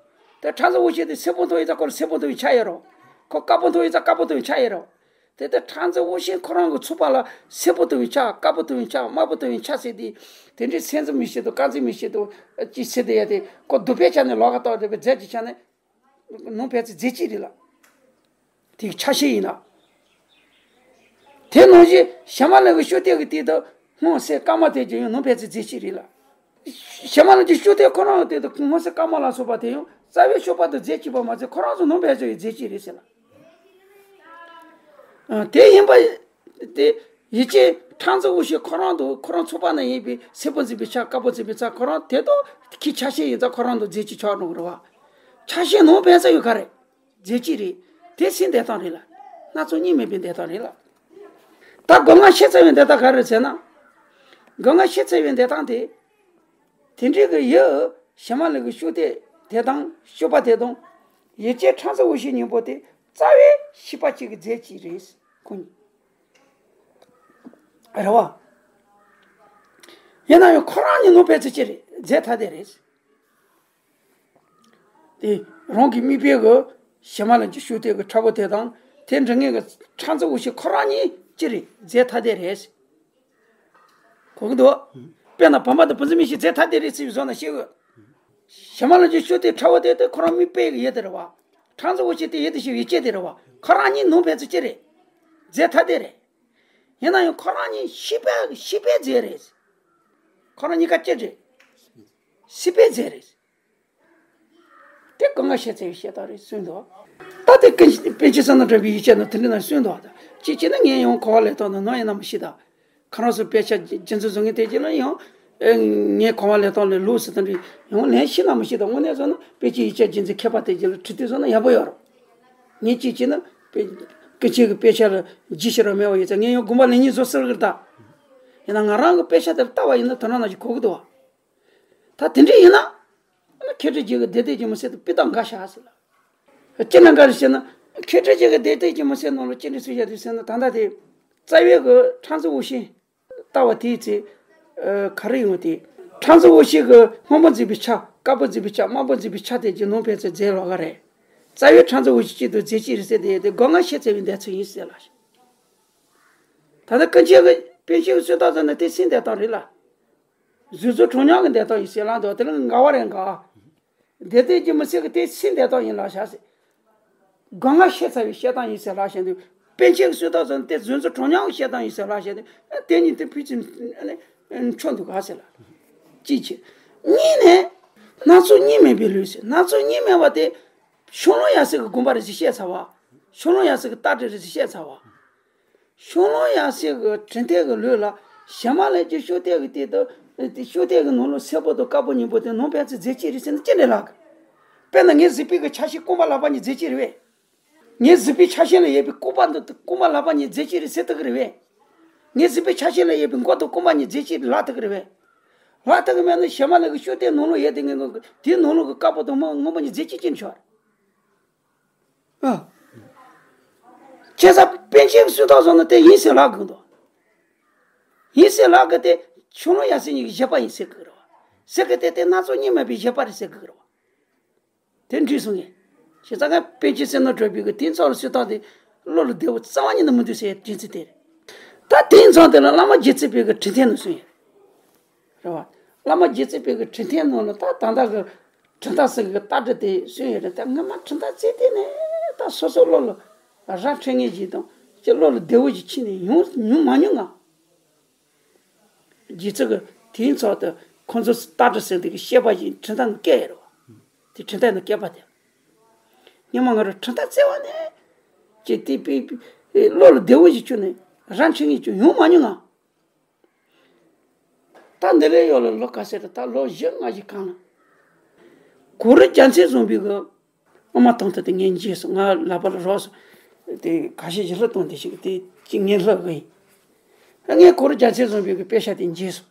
དེ་ཕྲེང་མཛེས་འོད་ཤེས་དེ་སེར་པོ་མཐོང་ཡོད་ཙང་ཁོ་ལ་སེར་པོ་མཐོང་བའི་ཆ་ཡོད་རེད་བ། ཁོ་དཀར་པོ་མཐོང་ཡོད་ཙང་དཀར་པོ་མཐོང་བའི་ཆ་ཡོད་རེད་བ། དེ་ལྟར་ཕྲེང་མཛེས་འོད་ཤེས་ཁོ་རང་གི་ཚོར་བ་ལ་སེར་པོ་མཐོང་བའི་ཆ། དཀར་པོ་མཐོང་བའི་ཆ། དམར་པོ་མཐོང་བའི་ཆ་ཟེར་དེ། དེ་འདྲའི་སེར་འཛིན་མིག་ཤེས་དང་དཀར་འཛིན་མིག་ཤེས་དང་གཅིག་ཟེར་དེ་ཡ་དེ་ཁོ་ལྡོག་པའི་ཆ་ནས་ལོགས་ཀ་ལྟ་བ་རེད་པས། རྫས་ཀྱི་ཆ་ནས་ནང་ཕན་ཚུན་རྫས་གཅིག་རེད་ལ། དེ་ཆ་ཤས་ཡིན་ན། དེ་ནང་བཞིན་ཞྭ་དམར་ལན་གྱི་ཤུགས་ལྡན་གྱི་སྟེང་དུ་སྔོ་སེར་དཀར་དམར་དེ་ཀྱང་ཡང་ནང་ཕན་ཚུན་རྫས་གཅིག་རེད་ལ། ཞྭ་དམར་ལན་གྱི་ཤུགས་ལྡན་ཁོ་རང་གི་སྟེང་དུ་སྔོ་སེར་དཀར་དམར་ལ་སོགས་པ་དེ་ཡང་རྩ་བའི་ཤུགས་པ་དང་རྫས་གཅིག་པ་མ་ཟད་ཁོ་རང་ཚོ་ནང་ཕན་ཚུན་ཡང་རྫས་གཅིག་རེད་ཟེར་ལ། ཨ། དེ་ཡིན་པ། དེ་ཡིད་ཀྱི་ཕྲེང་མཛེས་འོད་ཤེས་ཁོ་རང་དང་ཁོ་རང་ཚོར་བ་ན་ཡིན་པའི་སེར་པོ་འཛིན་པའི་ཆ། དཀར་པོ་འཛིན་པའི་ཆ་ཁོ་རང་དེ་དང་ཁོའི་ཆ་ཤས་ཡིན་ཙང་ཁོ་རང་དང་རྫས་གཅིག་ཆགས་འགྲོ་གི་རེད་བ། ཆ་ཤས་ནང་ཕན་ཚུན་ཡང་ག་རེ། རྫས་གཅིག་རེད། དེ་སེམས་བསྡད་སྟངས་རེད་ལ། སྣ་ཚོགས་གཉིས་མེད་པའི་བསྡད་སྟངས་རེད་ལ། ད་སྒོ་ལྔ་ཤེས་ཚར་བའི་བསྡད་སྟངས་ག་རེ་རེད་ཟེར་ན། སྒོ་ལྔ་ཤེས་ཚར་བའི་བསྡད་སྟངས་དེ། དེ་འདྲའི་གི་ཡུལ་ཞྭ་དམར་ལན་གྱི་ཤུགས་ལྡན་དེ་དང་ཤུགས་པ་དེ་དང་། ཡིད་ཀྱི་ཕྲེང་མཛེས་འོད་ཤེས་གཉིས་པོ་དེ་རྩ་བའི་ཤེས་པ་གཅིག་གི་རྫས་གཅིག་རེད། ཁོ་གཉིས། རེད་བ། ཡིན་ན་ཡང་ཁོ་རང་གཉིས་ནང་ཕན་ཚུན་གཅིག་རེད། རྫས་ཐ་དད་རེད། དེ་རང་གི་དམིགས་པའི་གི་ཞྭ་དམར་ལན་གྱི་ཤུགས་ལྡན་གྱི་ཁྲ་བོ་དེ་དང་དེ་འདྲ་ངེས་ཀྱི་ཕྲེང་མཛེས་འོད་ཤེས་ཁོ་རང་གཉིས་གཅིག་རེད། རྫས་ཐ་དད་རེད། གོ་གི་འདུག་དཔེར་ན་བུམ་པ་དང་བུམ་འཛིན་མིག་ཤེས་རྫས་ཐ་དད་རེད་ཟེར་བཟོ་ན་ཤེས་གི། ཞྭ་དམར་ལན་གྱི་ཤུགས་ལྡན་ཁྲ་བོ་དེ་དེ་ཁོ་རང་དམིགས་པའི་གི་ཡུལ་དེ་རེད་བ། ཕྲེང་མཛེས་འོད་ཤེས་དེ་ཡུལ་དེ་ཤེས་པའི་ཡིད་ཀྱི་དེ་རེད་བ། ཁོ་རང་གཉིས་ནང་ཕན་ཚུན་གཅིག་རེད། རྫས་ཐ་དད་རེད། ཡིན་ན་ཡང་ཁོ་རང་གཉིས་ཤེས་པའི་ཤེས་པའི་རྫས་རེད། ཁོ་རང་གཉིས་ཀ་གཅིག་རེད། ཤེས་པའི་རྫས་རེད། དེ་སྒོ་ལྔ་ཤེས་ཚར་བའི་བཤད་སྟངས་རེད་གསུངས་འདུག་ད་དེ་ཀུན་པཎ་ཆེན་བསོད་ནམས་གྲགས་པའི་ཡིག་ཆ་ནང་དེ་འདྲ་ན་གསུངས་འདུག་ད་གཅིག་བྱས་ན་ངས་ཡང་གོ་བ་ལེན་སྟངས་ནང་ན་ཡིན་ན་མི་ཤེས་ད། ཁོ་རང་ཚོ་དཔེ་ཆ་རྒྱུན་འཛིན་བཟོ་མཁན་དེ་གྱིས་ལ་ཡང་། ཨེ། ངས་གོ་བ་ལེན་སྟངས་ལས་ལོག་ཟེར་དེ་འདྲ་ཡང་ལན་ཤེས་ན་མི་ཤེས་ད། དངོས་གནས་བཟོ་ན་དཔེ་ཆའི་ཡིག་ཆ་རྒྱུན་འཛིན་མཁས་པ་དེ་གྱིས་ལ་དྲི་དུས་བཟོ་ན་ཡག་པོ་ཡོད་རེད། ངས་གཅིག་བྱས་ན་དཔེ། ཀུན་མཁྱེན་གྱི་དཔེ་ཆ་ལ་རྒྱུས་ཤེས་ར་མེད་པ་ཡོད་ཙང་ངས་ཡང་དགོངས་པ་ལེན་སྙིང་བཟོ་སྲིད་གི་རེད་ད། ཡིན་ན་ང་རང་གི་དཔེ་ཆ་དེར་ལྟ་བ་ཡིན་ན་དོ་སྣང་ནང་བཞིན་གོ་གི་འདུག་བ། ད་དེ་འདྲ་ཡིན་ན། མཁས་གྲུབ་རྗེ་གི་བདེ་སྟོབས་ཀྱི་མུན་སེལ་དང་དཔེ་དང་འགའ་ཞིག་ཟེར་ལ། ཅི་ལ་འགའ་རེ་ཟེར་ན། མཁས་གྲུབ་རྗེ་གི་བདེ་སྟོབས་ཀྱི་མུན་སེལ་ནང་ལ་ཅི་འདྲ་ཞིག་བཤད་འདུག་ཟེར་ན། ད་ལྟ་དེ། རྩ་བའི་གི་ཕྲེང་མཛེས་འོད་ཤེས་ལྟ་བ་དེའི་ཚེ། ཨ། ག་རེ་ཡོང་དེ། ཕྲེང་མཛེས་འོད་ཤེས་གི་སྔོན་པོ་འཛིན་པའི་ཆ། དཀར་པོ་འཛིན་པའི་ཆ། དམར་པོ་འཛིན་པའི་ཆ་དེ་གྱི་ནང་ཕན་ཚུན་རྫས་ལོགས་ཀ་རེད། རྩ་བའི་ཕྲེང་མཛེས་འོད་ཤེས་གཅིག་དང་རྫས་གཅིག་རེད་ཟེར་དེ་ཡོད་དེ་སྒོ་ལྔ་ཤེས་ཚར་བའི་བསྡད་ཚུལ་ཡིན་ཟེར་ལ། ད་ལྟ་ཀུན་མཁྱེན་གྱི་དཔེ་ཆའི་གསུང་སྟངས་ཟེར་ན་དེ་སེམས་བསྡད་སྟངས་རེད་ལ། གཟུགས་མཚོན་གྲངས་མཉམ་གྱི་བསྡད་སྟངས་ཡིན་ཟེར་ལབ་འདུག་དེ་ལ་འགལ་བ་རེད་འགའ། བདེ་སྟོབས་ཀྱི་མུན་སེལ་གྱི་དེ་སེམས་བསྡད་སྟངས་ཡིན་ལབ་བཞག་ཟེར། སྒོ་ལྔ་ཤེས་ཚར་བའི་བཤད་སྟངས་ཡིན་ཟེར་ལབ་བཞག་འདུག་དཔེ་མཁན་གྱི་གསུང་སྟངས་ཟེར་ན་དེ་གཟུགས་མཚོན་གྲངས་མཉམ་གྱི་བཤད་སྟངས་ཡིན་ཟེར་ལབ་བཞག་འདུག་དེ་གཉིས་དེ་ཕལ་ཆེར་འཕྱོགས་འདུག་ག་ཟེར་ལ། གཅིག་བྱས། གཉིས་ནས། སྣ་ཚོགས་གཉིས་མེད་པའི་ལུགས་ཟེར། སྣ་ཚོགས་གཉིས་མེད་པ་དེ། ཤོ་ལོ་ཡ་སི་གི་དགོན་པ་རེད་ཟེར་བཤད་ཚར་བ། ཤོ་ལོ་ཡ་སི་གི་རྟ་དྲེལ་རེད་ཟེར་བཤད་ཚར་བ། ཤོ་ལོ་ཡ་སི་གི་དྲིན་ཐེན་གི་ལུས་ལ་ཞྭ་དམར་ལས་ཀྱི་ཤོ་ཐེན་གི་སྟེང་དུ་དེ་ཤོ་ཐེན་གི་ནང་ལོགས་སེར་པོ་དང་དཀར་པོ་གཉིས་པོ་དེ་ནང་ཕན་ཚུན་རྫས་གཅིག་རེད་ཟེར་ན་ཅི་འདྲ་ལགས། དཔེར་ན་ངའི་གཟིགས་པའི་གི་ཆ་ཤས་རྐང་པ་ལག་པ་གཉིས་རྫས་གཅིག་རེད་བས། ངའི་གཟིགས་པའི་ཆ་ཤས་ལ་ཡོད་པའི་རྐང་པ་འདི་རྐང་པ་ལག་པ་གཉིས་རྫས་གཅིག་རེད་ཟེར་ཐུབ་ཀྱི་རེད་བས། ངའི་གཟིགས་པའི་ཆ་ཤས་ལ་ཡོད་པའི་མགོ་དང་རྐང་པ་གཉིས་རྫས་གཅིག་རེད་ལབ་ཐུབ་ཀྱི་རེད་བས། ལབ་ཐུབ་ཀྱི་མེད་ན་ཞྭ་དམར་ལ་གི་ཤོ་ཐེན་ནང་ལོགས་ཡོད་དེ་ངའི་དེའི་ནང་ལོགས་གི་དཀར་པོ་དང་སྔོན་པོ་གཉིས་རྫས་གཅིག་ཅི་ཆོག་རེད། ཨ། བྱས་ཙང་པཎ་ཆེན་གྱི་གསུང་སྟངས་བཟུང་ན་དེ་ཡིན་ཟེར་ལབ་དགོས་འདུག་ཡིན་ཟེར་ལབ་དགོས་དེ་ཤོ་ལོ་ཡ་སི་གཉིས་ཀྱི་བཞེད་པ་ཡིན་ཟེར་དགོས་རེད་བ། ཟེར་གི་དེ་དེ་སྣ་ཚོགས་གཉིས་མེད་པའི་བཞེད་པ་རེད་ཟེར་དགོས་རེད་བ། དེ་འགྲིག་སོང་ངས། བྱས་ཙང་ང་པཎ་ཆེན་བསོད་ནམས་གྲགས་པའི་གི་དེ་ཚོ་ལ་གསུང་སྟངས་དེ་བློ་ལ་བདེ་བོ་རྩ་བ་ཉིད་ནས་མི་འདུག་ཟེར་དྲན་ཚུལ་དེ་རེད། ད་དེ་མཚམས་དེ་ལ་བླ་མ་རྗེ་བཙུན་པའི་གི་དྲིན་ཐེན་ནང་གསུངས་ཡོད། རེད་བ། བླ་མ་རྗེ་བཙུན་པའི་གི་དྲིན་ཐེན་ནང་ལ་ད་ད་ལྟ་གི་དྲིན་ཐག་ཟེར་གི་རྟ་དྲེལ་དེ་གསུངས་ཡོད་རེད། ད་སྔ་མ་དྲིན་ཐག་བཅད་དེ་ནས་ད་སོ་སོ་བློ་ལ་ར་འཕྲོད་མཁན་ཞིག་དང་ཅི་བློ་ལ་བདེ་བོ་ཞིག་ཕྱིན་ནས་ཡོང་མྱོང་མ་མྱོང་ང་། རྗེ་བཙུན་གྱི་དེའི་ཚོགས་དུ་ཁོང་ཚོ་རྟ་དྲེལ་ཟེར་དེ་གི་བཤད་པ་ཡིན་དྲིན་ཐག་ནང་བཀལ་ཡོད་རེད་བ། དེ་དྲིན་ཐག་ནང་བཀལ་པ་དེ། སྔོན་མ་ང་རང་དྲིན་ཐག་བཅད་པ་ནས་ཀྱི་དེ་པི་པི་བློ་ལ་བདེ་བོ་ཞིག་བྱུང་ནས་རང་འཁྲིད་ངེས་ཀྱི་ཡོང་མ་མྱོང་ང་། ད་འདི་ལས་ཡོད་ལ་ལོ་ག་ཚོད་རེད། ད་ལོ་བཞི་ལྔ་ཞིག་གང་ལ། གུ་རུ་རྒྱལ་མཚན་བཟང་པོའི་གི་ཨ་མ་དང་ཐོག་དེ་ངས་མཇལ་སོང་། ང་ལག་པ་ལ་རོགས་སོང་། དེ་ཁ་ཤས་ཀྱིས་ལྷ་བཏང་དེ་ཞིག་དེ་གཅིག་ངས་ལྷ་གི་ཡིན། ངས་གུ་རུ་རྒྱལ་མཚན་བཟང་པོའི་གི་དཔེ་ཆ་དེ་མཇལ་སོང་།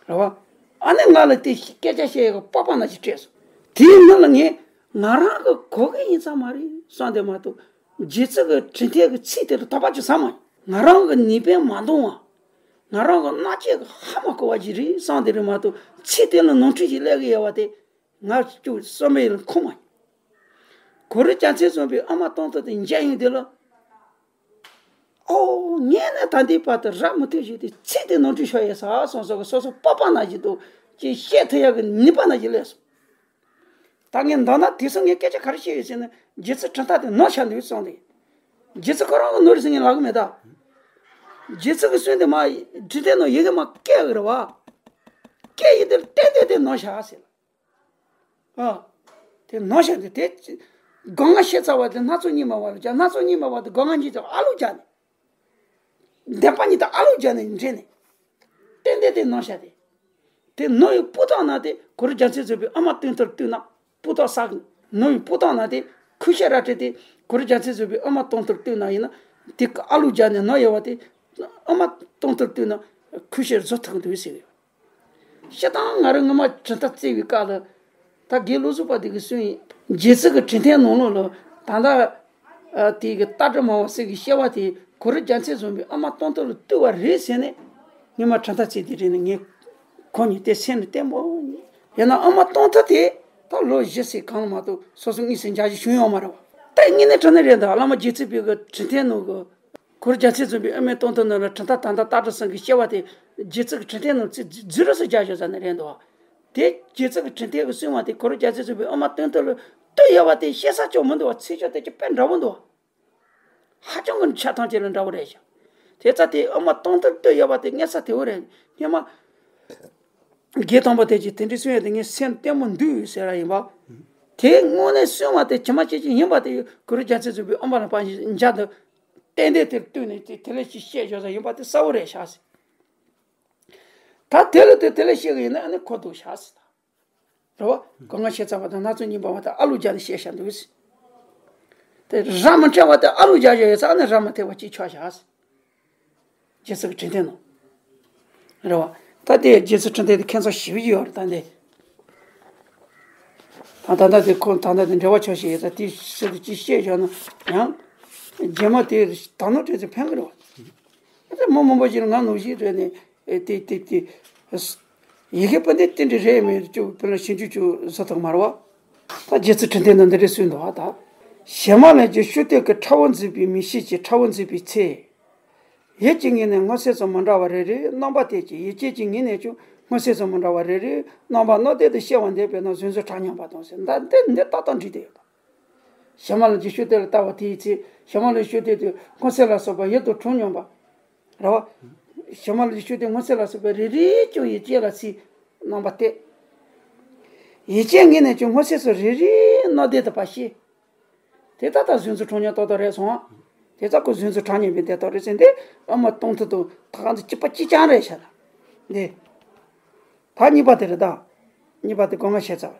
རེད་བ། ཨ་ནི་ང་ལ་དེ་སྐད་ཆ་བཤད་ཡག་གི་སྤོབས་པ་ནང་བཞིན་སྤྲད་སོང་། དེའི་སྔོན་ལ་ངས་ང་རང་གི་གོ་གི་ཡིན་ཙང་མ་རེད་བསམ་དེ་མ་གཏོགས་རྗེ་བཙུན་གི་དྲིན་ཐེན་གི་ཚིག་དེ་ལ་དོགས་པ་ཅིག་ཟ་མ་ཡོང་། ང་རང་གི་ནུས་པས་མ་འདང་བ། ང་རང་གི་རྣ་ལྕེ་གི་ཧ་མ་གོ་བ་ཅིག་རེད་བསམ་དེ་རེད་མ་གཏོགས་ཚིག་དེ་ལ་ནོར་འཁྲུལ་ཞིག་སླེབས་གི་ཡོད་པ་དེ། ང་ཅུང་བསམ་པའི་ལ་ཁུངས་མ་ཡིན། གུ་རུ་རྒྱལ་མཚན་བཟང་པོའི་ཨ་མ་སྟོང་ཐོག་དེ་མཇལ་ཡོང་དུས་ལ། ཨོ། ངས་ནི་ད་ལྟའི་བར་དུ་ར་མི་མཐུན་ཞིག་དེ་ཚིག་དེ་ནོར་འཁྲུལ་ཤོར་ཡོད་ས་སོང་སོ་གི་སོ་སོ་སྤོབས་པ་ནང་བཞིན་དུ་ཅིག་བཤད་ཐུབ་ཡག་གི་ནུས་པ་ནང་བཞིན་སླེབས་སོང་། ད་ངས་མདོར་ན་དེ་སང་ངས་སྐད་ཆ་ག་རེ་བཤད་ཡོད་ཟེར་ན་རྗེ་བཙུན་དྲིན་ཐག་དེ་ནོར་ཤག་འདུག་གསུངས་ཏེ། རྗེ་བཙུན་ཁོ་རང་གི་ནོར་རེད་ཟེར་ངས་ལབ་གི་མེད་ད། རྗེ་བཙུན་གི་གསུང་དེ་མ་དྲིན་ཐེན་ནང་ཡི་གེ་མ་བཀལ་གི་རེད་བ། བཀལ་ཡི་དེ་ཏན་ཏན་དེ་ནོར་ཤག་ཟེར། ཨ། དེ་ནོར་ཤག་དེ་དེ་སྒོ་ང་བཤད་ཚར་བ་དེ་སྣ་ཚོགས་གཉིས་མ་བ་ལ་བྱ། སྣ་ཚོགས་གཉིས་མ་བ་དེ་སྒོ་ང་གཉིས་དེ་ཨ་ལུ་བྱ་ནས། བདེན་པ་གཉིས་དེ་ཨ་ལུ་བྱ་ནས་འདྲེས་ནས། ཏན་ཏན་དེ་ནོར་ཤག་དེ། དེ་ནོར་བའི་སྤུ་དག་ན་དེ་གུ་རུ་རྒྱལ་མཚན་བཟང་པོའི་ཨ་མ་སྟོང་ཐོག་ལ་བཏུད་ན་སྤུ་དག་བསགས་གི། ནོར་བའི་སྤུ་དག་ན་དེ་ཁུ་ཤ་ར་སྤྲད་དེ་གུ་རུ་རྒྱལ་མཚན་བཟང་པོའི་ཨ་མ་སྟོང་ཐོག་ལ་བཏུད་ན་ཡིན་ན་དེ་ཨ་ལུ་བྱ་ནས་ནོར་ཡོད་པ་དེ་ཨ་མ་སྟོང་ཐོག་ལ་བཏུད་ན་ཁུ་ཤ་བཟོ་ཐུབ་གི་འདུག་ཟེར་གི་ཡོད། སྤྱིར་བཏང་ང་རང་སྔོན་མ་དྲིན་ཐག་བཅད་པའི་སྐབས་ལ། ད་དགེ་ལུགས་གཟུགས་པ་དེ་གི་གསུང་ཡིན། རྗེ་བཙུན་གྱི་དྲིན་ཐེན་ནང་ལོགས་ལ་ད་ལྟ་ཨ་དེ་གི་རྟ་དྲེལ་མ་བ་ཟེར་གི་བཤད་པ་དེ་གུ་རུ་རྒྱལ་མཚན་བཟང་པོའི་ཨ་མ་སྟོང་ཐོག་ལ་བཏུད་པ་རེད་ཟེར་ནས་སྔོན་མ་དྲིན་ཐག་བཅད་དེ་རེད་ནས་ངས་གོ་མྱོང་། དེ་སེམས་ལ་བརྟན་པོ། ཡིན་ན་ཨ་མ་སྟོང་ཐོག་དེ་ད་ལོ་བཞི་ཙམ་གང་ལ་མ་གཏོགས་སོ་སོ་དངོས་སུ་མཇལ་རྒྱུ་བྱུང་ཡོད་མ་རེད་བ། ད་དངོས་གནས་དྲང་གནས་རེད་འདུག་བླ་མ་རྗེ་བཙུན་པའི་གི་དྲིན་ཐེན་ནང་གི་གུ་རུ་རྒྱལ་མཚན་བཟང་པོའི་ཨ་མའི་སྟོང་ཐོག་ནང་ལ་དྲིན་ཐག་ད་ལྟ་རྟ་དྲེལ་ཟེར་གི་བཤད་པ་དེ་རྗེ་བཙུན་གྱི་དྲིན་ཐེན་ནང་ཚིག་རྫུན་རུ་སུ་རྒྱག་ཞོག་ཟེར་ནི་རེད་འདུག་བ། དེ་རྗེ་བཙུན་གྱི་དྲིན་ཐེན་གྱིས་གསུངས་པ་དེ་གུ་རུ་རྒྱལ་མཚན་བཟང་པོའི་ཨ་མ་སྟོང་ཐོག་ལ་བཏུད་ཡོད་པ་དེ་བཤད་ས་ཅང་མི་འདུག་བ། ཚིག་ཤོད་དེ་ཅི་དཔེ་འདྲ་བོ་འདུག་བ། ཧ་ཅང་གི་ཆ་ཐམས་ཅད་ལ་འདྲ་བོ་རེད་ཤག་དེ་ཙ་དེ་ཨ་མ་སྟོང་ཐོག་ལ་བཏུད་ཡོད་པ་དེ་སྔ་ས་དེ་བོ་རེད། སྔོན་མ། དགེ་དང་པོ་དེ་གྱིས་དེ་འདྲའི་གསུང་ཡ་དེ་ངའི་སེམས་ལྟད་མོ་འདུག་ཟེར་བ་ཡིན་པ། དེ་དངོས་གནས་གསུང་བ་དེ་ཇི་མ་ཇི་བཞིན་ཡིན་པ་དེ་གུ་རུ་རྒྱལ་མཚན་བཟང་པོའི་ཨ་མ་ལ་ཕར་མཇལ་དུ། ཏན་ཏན་དེར་བཏུད་ནས་དེ་དེ་ལས་ཅི་བཤད་བཞག་ས་ཡིན་པ་དེ་གསལ་བོ་རེད་ཤག་ཟེར། ད་དེ་ལ་དེ་དེ་ལས་བཤད་གི་ཡིན་ན་ཨ་ནི་གོ་འདུག་ཤག་ཟེར་ད། རེད་བ། སྒོ་ང་བཤད་ཚར་བ་དང་སྣ་ཚོགས་གཉིས་པ་བ་དང་ཨ་ལུ་རྒྱག་ནས་བཤད་ཤག་འདུག་ཟེར། དེ་ར་མི་འཕྲད་བ་དེ་ཨ་ལུ་རྒྱག་བཞག་ཡོད་ས་ཨ་ནི་ར་མི་འཕྲད་བ་ཅིག་ཆགས་ཤག་ཟེར། རྗེ་བཙུན་གྱི་དྲིན་ཐེན་ནང་། རེད་བ། ད་དེ་རྗེ་བཙུན་གྱི་དྲིན་ཐེན་དེ་ཁྱད་མཚར་ཞེ་པོ་ཅིག་ཡོད་རེད་ད་འདི། ད་ད་ད་དེ་ཁོང་ད་ད་དེ་འབྲེལ་བ་ཆོག་ཤེས་ཡོད་ད་དེ་སྲིད་དུ་ཅི་བཤད་བཞག་ན་ཡང་། རྗེས་མ་དེ་ད་ནོ་དྲན་ཚེ་ཕན་གི་རེད་བ། ཨ་ཙི་མི་མང་པོ་ཞིག་ལ་ང་ནོར་ཞིག་རེད་ནས་ཨེ་དེ་དེ་དེ། ཡི་གེ་པོ་འདི་དེ་འདྲ་རེད་མེད་ཅུ་དཔེར་ན་ཞིབ་འཇུག་ཅུ་བཟོ་ཐུབ་མ་རེད་བ། ད་རྗེ་བཙུན་གྱི་དྲིན་ཐེན་ནང་འདི་འདྲ་གསུངས་འདུག་བ་ད། ཞྭ་དམར་ལས་ཀྱི་ཤོ་ཐེན་གྱི་ཁྲ་བོ་འཛིན་པའི་མིག་ཤེས་ཀྱི་ཁྲ་བོ་འཛིན་པའི་ཚེ། ཡིད་ཀྱི་ངོས་ནས་སྔོ་སེར་སོགས་མི་འདྲ་བ་རེ་རེའི་རྣམ་པ་སྟེ་ཀྱི་ཡིད་ཀྱི་ངོས་ནས་ཀྱང་སྔོ་སེར་སོགས་མི་འདྲ་བ་རེ་རེའི་རྣམ་པ་རྣོ་རྟུལ་དུ་ཤེས་པ་འདས་པས་ན་བཟོད་གསོལ་གྲགས་སྙམ་པ་དང་ཟེར་ད་འདི་འདི་ཏག་ཏག་འགྲིག་བསྡད་ཡོད་ད། ཞྭ་དམར་ལ་ཅིག་ཤོ་ཐེན་ལ་ལྟ་བ་དེའི་ཚེ་ཞྭ་དམར་ལ་ཤོ་ཐེན་དེ་སྔོ་སེར་ལ་སོགས་པ་ཡིད་དུ་འོང་སྙམ་པ། རེད་བ། ཞྭ་དམར་ལ་ཅིག་ཤོ་ཐེན་སྔོ་སེར་ལ་སོགས་པ་རེ་རེས་ཀྱང་ཡིད་ཀྱི་ལ་ཚིག་རྣམ་པ་སྟེ། ཡིད་ཀྱི་ངོས་ནས་ཀྱང་སྔོ་སེར་སོགས་རེ་རེའི་ རིའི་སྣང་བརྡས་དུ་བ་ཤེས། དེ་ད་ལྟ་གཟུགས་འཛིན་གྲངས་སྙོམས་ཏག་ཏག་རེད་སོང་། དེ་ཙག་གོ་གཟུགས་འཛིན་གྲངས་སྙོམས་པའི་བརྡས་ཏག་རེད་ཟེར་འདི་ཨ་མ་སྟོང་ཐུན་དང་ཐག་གཅིག་པ་གཅིག་རྐྱང་རེད་ཤག་ལ། འདི། ད་གཉིས་པ་དེ་རེད་ད། གཉིས་པ་དེ་སྒོ་ང་ཤེས་ཚར་བ་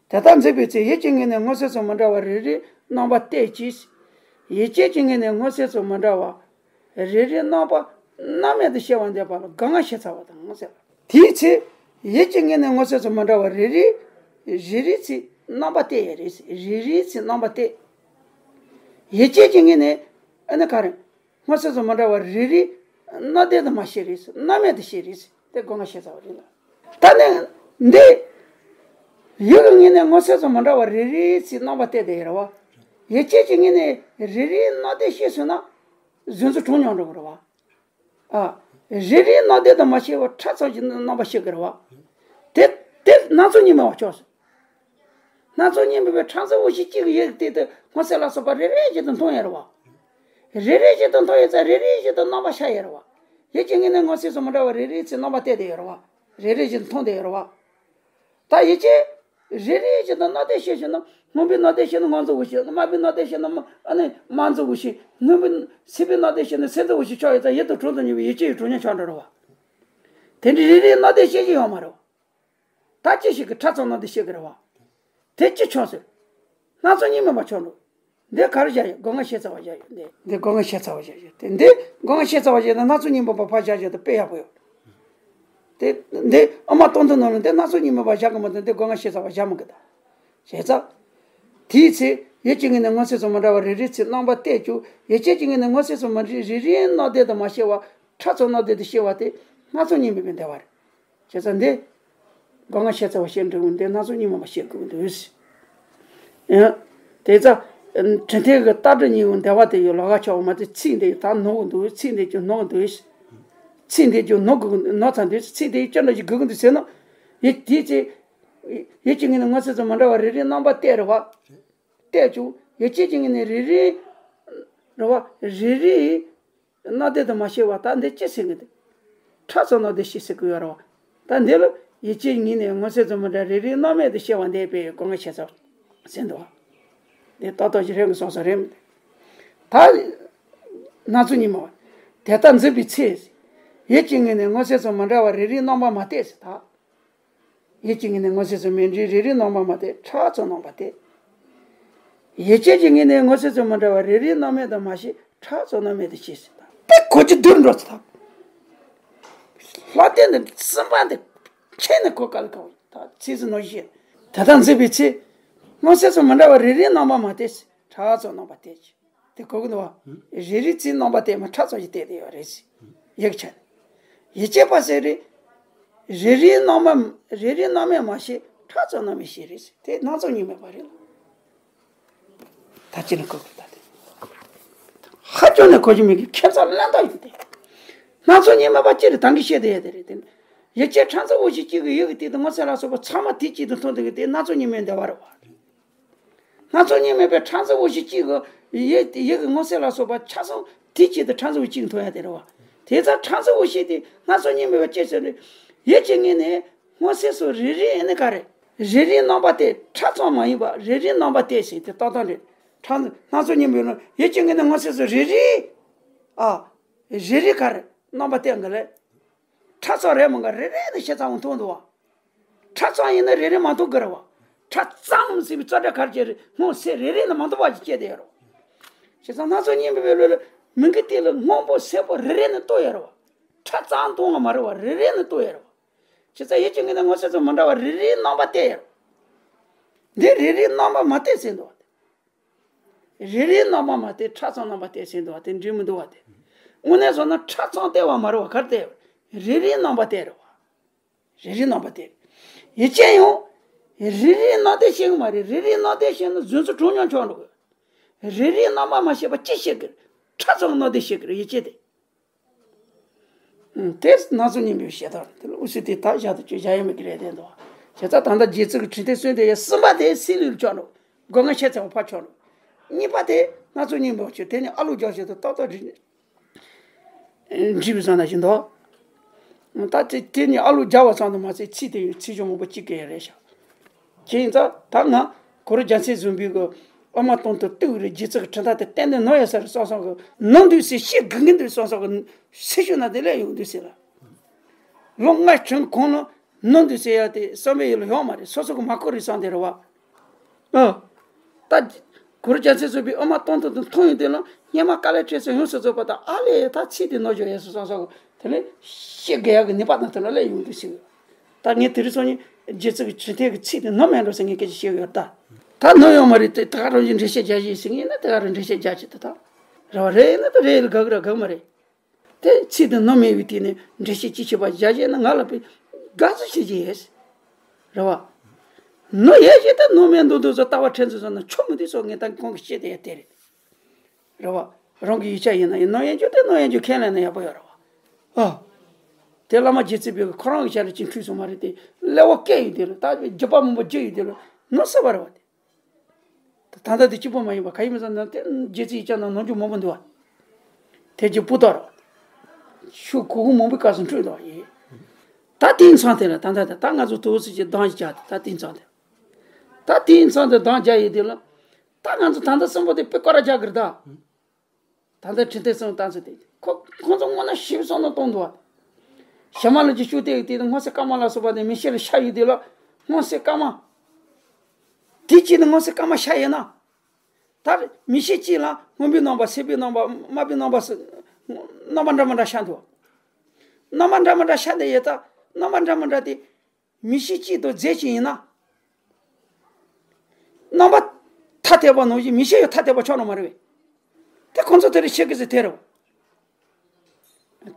དེ། དེ་ལྟར་འཛིན་པའི་ཚེ་ཡིད་ཀྱི་ངོས་ནས་མངོན་སུམ་དུ་མི་འདྲ་བ་རེ་རེའི་རྣམ་པ་གཏད་ཅིང་། ཡིད་ཀྱི་ངོས་ནས་མངོན་སུམ་དུ་མི་འདྲ་བ་རེ་རེའི་རྣམ་པ་རྣམ་སྨིན་དུ་སྐྱེ་བ་འདས་པ་ལ་སྒོ་ང་ཤེས་ཚར་བ་དང་ཟེར། དེའི་ཚེ་ཡིད་ཀྱི་ངོས་ནས་མངོན་སུམ་དུ་མི་འདྲ་བ་རེ་རེ་རེ་རེའི་ཚེ་རྣམ་པ་གཏད་ཡས་རེད། རེ་རེའི་ཚེ་རྣམ་པ་གཏད། ཡིད་ཀྱི་ངོས་ནས་ཨ་ནི་ག་རེ། མངོན་སུམ་དུ་མི་འདྲ་བ་རེ་རེའི་རྣམ་བརྡས་དུ་མ་ཤེས་རེད། རྣམ་སྨིན་དུ་ཤེས་རེད། དེ་སྒོ་ང་ཤེས་ཚར་བ་རེད་ལ། ད་ནི་འདི། ཡིད་ཀྱི་ངོས་ནས་མངོན་སུམ་དུ་མི་འདྲ་བ་རེ་རེའི་ཚེ་རྣམ་པ་གཏད་དེ་ཡོད་རེད་བ། ཡིད་ཀྱི་ངོས་ནས་རེ་རེའི་རྣམ་བརྡས་ཤེས་སོང་ན། གཟུགས་འཛིན་གྲངས་སྙོམས་འགྲོ་གི་རེད་བ། ཨ། རེ་རེའི་རྣམ་བརྡས་དུ་མ་ཤེས་པ་ཕྲ་ཚོམ་གྱི་རྣམ་པ་ཤེས་ཀྱི་རེད་བ། དེ་དེ་སྣ་ཚོགས་གཉིས་སྨིན་པ་ཆགས་སོང་། སྣ་ཚོགས་གཉིས་སྨིན་པའི་ཕྲ་ཚོམ་འོད་གཞི་གཅིག་གི་ཡུལ་དེ་དུ་མངོན་སུམ་ལ་སོགས་པ་རེ་རེ་བཞིན་དུ་མཐོང་ཡོད་རེད་བ། རེ་རེ་བཞིན་དུ་མཐོང་ཡོད་ཙང་རེ་རེ་བཞིན་དུ་རྣམ་པ་ཤར་ཡོད་རེད་བ། ཡིད་ཀྱི་ངོས་ནས་མངོན་སུམ་དུ་མི་འདྲ་བ་རེ་རེའི་ཚེ་རྣམ་པ་གཏད་དེ་ཡོད་རེད་བ། རེ་རེ་བཞིན་དུ་མཐོང་དེ་ཡོད་རེད་བ། ད་ཡིད་ཀྱི། རེ་རེ་བཞིན་དུ་རྣམ་བརྡས་ཤེས་བྱུང་ན་སྔོན་པོའི་རྣམ་བརྡས་ཤེས་ན་ངོས་འཛིན་འོད་གཞི། སྔ་མའི་རྣམ་བརྡས་ཤེས་ན་མ་ཨ་ནི་མ་འཛིན་འོད་གཞི། སྔོན་པོའི་སྲིད་པའི་རྣམ་བརྡས་ཤེས་ན་སྲིད་འཛིན་འོད་གཞི་ཆགས་ཡོད་ཙང་ཡིད་དང་གྲངས་སུ་ཉེ་བའི་ཡིད་ཀྱི་ཡུལ་གྲངས་སྙོམས་ཆགས་འགྲོ་རེད་བ། དེ་འདྲའི་རེ་རེའི་རྣམ་བརྡས་ཤེས་ཀྱི་ཡོད་མ་རེད་བ། ད་ཅི་ཞིག་གི་ཕྲ་ཚོམ་རྣམ་བརྡས་ཤེས་ཀྱི་རེད་བ། དེ་ཅི་ཆགས་སོང་། སྣ་ཚོགས་གཉིས་སྨིན་པ་ཆགས་འགྲོ། འདི་ག་རེ་བཞག་ཡོད། སྒོ་ང་ཤེས་ཚར་བ་བཞག་ཡོད་འདི། འདི་སྒོ་ང་ཤེས་ཚར་བ་བཞག་ཡོད་དེ། འདི་སྒོ་ང་ཤེས་ཚར་བ་བཞག་ན་སྣ་ཚོགས་གཉིས་སྨིན་པ་ཕར་བཞག་བཞག་དེ་དཔེ་ཡག་པོ་ཡོད། དེ་འདི་ཨ་མ་སྟོང་ཐུན་ནང་ལ་འདི་སྣ་ཚོགས་གཉིས་སྨིན་པ་བཞག་གི་མ་གཏོགས་འདི་སྒོ་ང་ཤེས་ཚར་བ་བཞག་མི་དགོས་ད། བྱས་ཙང་། དེའི་ཚེ་ཡིད་ཀྱི་ངོས་ནས་མངོན་སུམ་དུ་མི་འདྲ་བ་རེ་རེའི་ཚེ་རྣམ་པ་གཏད་ཀྱང་ཡིད་ཀྱི་ངོས་ནས་མངོན་སུམ་དུ་མི་འདྲ་རེ་རེའི་རྣམ་བརྡས་དུ་མ་ཤེས་པ་ཕྲ་ཚོམ་རྣམ་བརྡས་དུ་ཤེས་པ་དེ་སྣ་ཚོགས་གཉིས་སྨིན་པའི་འདུལ་བ་རེད། བྱས་ཙང་འདི། སྒོ་ང་ཤེས་ཚར་བ་ཤེས་འགྲོ་གི་འདི་སྣ་ཚོགས་གཉིས་སྨིན་པ་ཤེས་དགོས་འདུག་ཡང་། དེ་ཙང་། དྲི་མཐུན་གྱི་རྟགས་སྒྲིབ་གཉིས་ཀྱི་འདུལ་བ་དེ་ཡང་ལོགས་ཀ་ཆགས་པ་མ་ཚད་ཚིག་འདི་ད་ནོར་གི་འདུག་ཚིག་འདི་ཀྱང་ནོར་གི་འདུག་ཚིག་འདི་ཀྱང་ནོར་གི་ནོར་ཚར་འདུག་ཚིག་འདི་ཅི་འདྲ་ཞིག་དགོས་ཀྱི་འདུག་ཟེར་ན། ཡིད་དེའི་ཚེ། ཡིད་ཀྱི་ངོས་ནས་མངོན་སུམ་དུ་མི་འདྲ་བ་རེ་རེའི་རྣམ་པ་གཏད་རེད་བ། གཏད་ཀྱང་ཡིད་ཀྱི་ངོས་ནས་རེ་རེའི། རེད་བ། རེ་རེའི། རྣམ་བརྡས་དུ་མ་ཤེས་པ་ད་འདི་ཅི་ཟེར་གི་འདུག་ཕྲ་ཚོམ་རྣམ་བརྡས་ཤེས་ཟེར་གི་ཡོད་རེད་བ། ད་འདི་ལ་ཡིད་ཀྱི་ངོས་ནས་མངོན་སུམ་དུ་མི་འདྲ་རེ་རེའི་རྣམ་སྨིན་དུ་སྐྱེ་བ་འདས་པའི་སྒོ་ང་ཤེས་ཚར་ཟེར་འདུག་བ། འདི་ཏག་ཏག་ཅིག་རེད་གི་སོང་ས་རེད་མི་འདུག་ད། སྣ་ཚོགས་གཉིས་སྨིན་པ། དེ་ལྟར་འཛིན་པའི་ཚེ། ཡིད་ཀྱི་ངོས་ནས་མངོན་སུམ་དུ་མི་འདྲ་བ་རེ་རེའི་རྣམ་པ་མ་གཏད་ཟེར་ད། ཡིད་ཀྱི་ངོས་ནས་མངོན་སུམ་དུ་མི་འདྲ་རེ་རེའི་རྣམ་པ་མ་གཏད་ཕྲ་ཚོམ་རྣམ་པ་གཏད། ཡིད་ཀྱི་ངོས་ནས་མངོན་སུམ་དུ་མི་འདྲ་བ་རེ་རེའི་རྣམ་སྨིན་དུ་མ་ཤེས་ཕྲ་ཚོམ་རྣམ་སྨིན་དུ་ཤེས་ཟེར་ད། དེ་གོ་རྒྱུ་བསྡུར་འགྲོ་ཚེ་ད། ལྷ་སྡེ་འདི་གསུམ་པ་འདི། ཁྱེད་ནི་གོ་ག་ལ་ག་བ་ད་ཚིག་ཟིན་ནོ་ཞེས། དེ་ལྟར་འཛིན་པའི་ཚེ། མངོན་སུམ་དུ་མི་འདྲ་བ་རེ་རེའི་རྣམ་པ་མ་གཏད་ཕྲ་ཚོམ་རྣམ་པ་གཏད་ཀྱི། དེ་གོ་གི་འདུག་བ། རེ་རེའི་ཚེ་རྣམ་པ་གཏད་མ་ཕྲ་ཚོམ་ཞིག་གཏད་དེ་ཡོད་རེད་ཟེར། ཡིད་ཀྱི་ཆ་ནས། ཡིད་ཀྱི་པ་ཟེར་རེ། རེ་རེའི་རྣམ་པ། རེ་རེའི་རྣམ་སྨིན་མ་ཤེས་ཕྲ་ཚོམ་རྣམ་སྨིན་ཤེས་རེད་ཟེར་དེ་སྣ་ཚོགས་གཉིས་སྨིན་པ་རེད་ལ། ད་ཅི་ནས་གོ་དགོས་ད་དེ། ཧ་ཅང་ནས་གོ་རྒྱུ་མེད་གི་ཁྱད་མཚར་ལན་དག་ཡིན་ཏེ། སྣ་ཚོགས་གཉིས་སྨིན་པ་ཅི་རེད་ད་གིན་བཤད་དེ་ཡོད་དེ་རེད་དེ། ཡིད་ཀྱི་ཕྲ་ཚོམ་འོད་གཞི་གཅིག་གི་ཡུལ་གྱི་སྟེང་དུ་མངོན་སུམ་ལ་སོགས་པ་ཚང་མ་དེ་གཅིག་ཏུ་མཐོང་དེ་གི་དེ་སྣ་ཚོགས་གཉིས་སྨིན་འདུལ་བ་རེད་བ། སྣ་ཚོགས་གཉིས་སྨིན་པའི་ཕྲ་ཚོམ་འོད་གཞི་གཅིག་གི་ཡུལ་ཡུལ་གྱི་མངོན་སུམ་ལ་སོགས་པ་ཆ་ཚང་དེ་གཅིག་ཏུ་ཕྲ་ཚོམ་གཅིག་མཐོང་ཡ་དེ་རེད་བ། དེ་ཙང་ཕྲ་ཚོམ་འོད་གཞི་དེ་སྣ་ཚོགས་གཉིས་སྨིན་པ་ཅི་ཟེར་ནས་ཡིད་ཀྱི་ངོས་ནས། མངོན་སུམ་སོགས་རེ་རེ་ཡིན་ནི་ག་རེ། རེ་རེའི་རྣམ་པ་གཏད་ཕྲ་ཚོམ་མ་ཡིན་པ་རེ་རེའི་རྣམ་པ་གཏད་ཟེར་དེ་ཏག་ཏག་རེད། ཕྲ་སྣ་ཚོགས་གཉིས་སྨིན་ཡིད་ཀྱི་ངོས་ནས་མངོན་སུམ་སོགས་རེ་རེ། ཨ། རེ་རེ་ག་རེ་རྣམ་པ་གཏད་གི་ལས། ཕྲ་ཚོམ་རེད་མ་ག་རེ་རེ་ནི་ཤེས་ཚང་མཐོང་འདུག་བ། ཕྲ་ཚོམ་ཡིན་ན་རེ་རེ་མ་མཐོང་གི་རེད་བ། ཕྲ་ཚོམ་ཟེར་བའི་རྩོད་སྒྲ་གར་གྱི་རེད་སྔོན་སེ་རེ་རེ་ནི་མ་མཐོང་བ་ཞིག་སྐྱེས་དེ་ཡོད་རེད་བ། བྱས་ཙང་སྣ་ཚོགས་གཉིས་སྨིན་པའི་ལུགས་ལ་མིང་གི་སྟེང་ལ་སྔོན་པོ་སེར་པོ་རེ་རེ་ནི་ལྟོས་ཡོད་རེད་བ། ཕྲ་ཚོམ་མཐོང་བ་མ་རེད་བ་རེ་རེ་ནི་ལྟོས་ཡོད་རེད་བ། བྱས་ཙང་ཡིད་ཀྱི་ངོས་ནས་མངོན་སུམ་སོགས་མི་འདྲ་བ་རེ་རེའི་རྣམ་པ་གཏད་ཡོད། འདི་རེ་རེའི་རྣམ་པ་མ་གཏད་ཟེར་འདུག་བ། རེ་རེའི་རྣམ་པ་མ་གཏད་ཕྲ་ཚོམ་རྣམ་པ་གཏད་ཟེར་འདུག་བ་དེ་འགྲིག་མི་འདུག་བ་དེ། དངོས་གནས་སོང་ན་ཕྲ་ཚོམ་གཏད་པ་མ་རེད་བ་ག་རེ་གཏད་ཡོད། རེ་རེའི་རྣམ་པ་གཏད་རེད་བ། རེ་རེའི་རྣམ་པ་གཏད། ཡིད་ཀྱིས་ཡང་། རེ་རེའི་རྣམ་གཏད་ཤེས་གི་མ་རེད་རེ་རེའི་རྣམ་གཏད་ཤེས་ན་གཟུགས་འཛིན་གྲངས་སྙོམས་ཆགས་འགྲོ་གི། རེ་རེའི་རྣམ་པ་མ་ཤེས་པ་ཅི་ཤེས་གི། ཕྲ་ཚོམ་རྣམ་གཏད་ཤེས་གི་རེད་ཡིད་ཀྱིས་དེ། དེ་སྣ་ཚོགས་གཉིས་སྨིན་པའི་བཤད་སྟངས་རེད། དེ་ལ་དབུ་སུ་དེ་དག་བཞག་ཏུ་བཅུག་བཞག་ཡ་མེད་ཀྱི་རེད་དེ་འདུག་བྱས་ཙང་ད་ལྟ་རྗེ་བཙུན་གྱི་འཕྲིན་ལས་གསུམ་དེ་གསུམ་པ་དེ་སྲིད་ལུགས་ལ་ཆགས་འགྲོ། སྒོ་ང་ཤེས་ཚར་བ་ཕར་ཆགས་འགྲོ། གཉིས་པ་དེ་སྣ་ཚོགས་གཉིས་སྨིན་པ་ཆོས་དེ་ནི་ཨ་ལུ་རྒྱག་བྱེད་དུ་ཏག་ཏག་རིག་འགྲིག་པའི་བཟང་ན་བཞིན་འདུག་ད་དེ་དེ་ནི་ཨ་ལུ་རྒྱག་པ་ཙམ་དུ་མ་ཟད་ཚིག་དེ་ཡང་ཚིག་གཞུང་མང་པོ་གཅིག་གི་རེད་ཤག་བྱས་ཙང་ད་ང་ གུ་རུ་རྒྱལ་མཚན་བཟུམ་པའི་གི་ཨ་མ་སྟོང་དུ་བཏུལ་བའི་རྗེ་བཙུན་གྱི་དྲིན་ཐག་དེ་གཏན་ནས་ནོར་ཡོད་ས་རེད་བསམ་བསམ་གི། ནོར་འདུག་ཟེར། བཤད་དགོས་ཀྱི་འདུག་བསམ་བསམ་གི་སེམས་ཤུགས་ན་དེ་ལས་ཡོང་འདུག་ཟེར་ལ། ལོ་ལྔ་བྱུང་གོང་ལ་ནོར་འདུག་ཟེར་ཡ་དེ་བསམ་པའི་ཡུལ་ལ་ཡོང་མ་རེད། སོ་སོ་གི་མ་གོ་རེད་བསམ་དེ་རེད་བ། ཨ། ད་གུ་རུ་རྒྱལ་མཚན་བཟུམ་པའི་ཨ་མ་སྟོང་དུ་དུ་མཐོང་ཡོང་དུས་ལ་སྙེ་མ་དཀའ་ལས་ཁྲེལ་སོང་ཡོངས་སུ་རྫོགས་པ་དང་། ཨ་ལས། ད་ཚིག་དེ་ནོར་འགྲོ་ཡས་སོ་བསམ་བསམ་གི་དེ་ལས་བཤད་དགོས་ཡ་གི་ནུས་པ་དང་དེ་ལ་སླེབས་ཡོང་འདུག་ཟེར་གི། ད་ངས་དེ་རིང་སང་ཉིན་རྗེ་བཙུན་གྱི་དྲིན་ཐག་གི་ཚིག་དེ་ནོར་མེད་འགྲོ་ཟེར་ངས་སྐད་ཆ་བཤད་གི་ཡོད་ད། ད་ནོར་ཡོད་མ་རེད་དེ། ད་ག་རང་གིས་འགྲེལ་བཤད་རྒྱག་བཞིན་ཟེར་ངས་ན། ད་ག་རང་འགྲེལ་བཤད་རྒྱག་བྱེད་དེ་ད་རེད་བ། རེད་ན་ད་རེད་ལ་དགག་ར་དགག་མ་རེད། དེ་ཚིག་དེ་ནོར་མེད་པའི་སྟེང་ནས་འགྲེལ་བཤད་ཅི་བྱེད་པ་རྒྱག་བྱས་ན་ང་ལ་དཔེ་དགའ་བསུ་བྱེད་ཀྱི་ཡོད། རེད་བ། ནོར་ཡོད་བྱས་ད་ནོར་མེད་འདུག་འདུག་བཟོ་ལྟ་བ་ཁྲེལ་ཚུལ་བཟོ་ན་ཆོ་མི་འདུག་བཟོ། ངས་ད་ཁོང་གི་བཤད་དེ་ཡ་དེ་རེད། རེད་བ། རང་གི་ཡིག་ཆ་ཡིན་ན་ཡང་ནོར་ཡན་ཆོད་དེ་ནོར་ཡན་ཆོད་ཁས་ལེན་ན་ཡག་པོ་ཡོད་རེད་བ། ཨ། དེ་བླ་མ་རྗེ་བཙུན་པས་ཁོ་རང་གི་ཞལ་ལ་ཅིག་འཁྲུལ་སོང་མ་རེད་དེ། ཀླད་པ་སྐད་ཡོད་དེ་ལ་ད་རྒྱུད་པ་མང་པོ་བརྒྱུད་ཡོད་དེ་ལ་ནོར་སྲིད་པ་རེད་བ་དེ། ད་ལྟ་དེ་གཅིག་པོ་མ་ཡིན་པ་ག་ཡིན་མིན་ཟེར་ན། དེ་རྗེ་བཙུན་ཡིག་ཆ་ནང་ནོར་འགྱུར་མང་པོ་འདུག་བ། དེ་རྗེ་སྤུ་ཏོག་རེད་བ། ཤུགས་གུ་གུ་མང་པོའི་སྐབས་སུ་འཁྲུལ་འདུག་བ་ཡིན། ད་དེང་སང་དེ་ལ་ད་ལྟ་དེ་ད་ང་ཚོ་དུས་ཚོད་ཀྱི་འདང་ཞིག་རྒྱག་དེ། ད་དེང་སང་དེ། ད་དེང་སང་དེ་འདང་རྒྱག་ཡོད་དེ་ལ། ད་ང་ཚོ་ད་ལྟ་གསོན་པོ་དེ་དཔེ་སྐོར་ར་རྒྱག་གི་རེད་ད། ད་ལྟ་ཁྲི་ལྡེ་སྲོང་བཙན་སོགས་དེ་ཁོ་ཁོང་ཚོ་དངོས་གནས་ཞིབ་བསམ་བློ་གཏོང་འདུག་བ། ཞྭ་དམར་ལ་ཅིག་ཤུགས་བཏེགས་དེ་སྔོ་ཚལ་སྐར་མ་ལ་སོགས་པ་དེ་མི་ཤེས་ལ་ཤ་ཡོད་དེ་ལ། སྔོ་ཚལ་སྐར་མ། དེ་གཅིག་ནི་སྔོ་ཚལ་སྐར་མ་ཤ་ཡོད་ན། ད་མི་ཤེས་གཅིག་ལ་སྔོན་པོའི་རྣམ་པ། སེར་པོའི་རྣམ་པ། དམར་པོའི་རྣམ་པ་སོགས་རྣམ་པ་འདྲ་མི་འདྲ་ཤ་འདུག་བ། རྣམ་པ་འདྲ་མི་འདྲ་ཤ་དེ་ཡོད་ད། རྣམ་པ་འདྲ་མི་འདྲ་དེ། མི་ཤེས་གཅིག་དང་རྫས་གཅིག་ཡིན་ན། རྣམ་པ་ཐ་དད་པ་ནང་བཞིན་མི་ཤེས་ཡང་ཐ་དད་པ་ཆགས་ནི་མ་རེད་པས། དེ་ཁོང་ཚོ་དེ་རིང་བཤད་གི་ཟེར་དེ་རེད།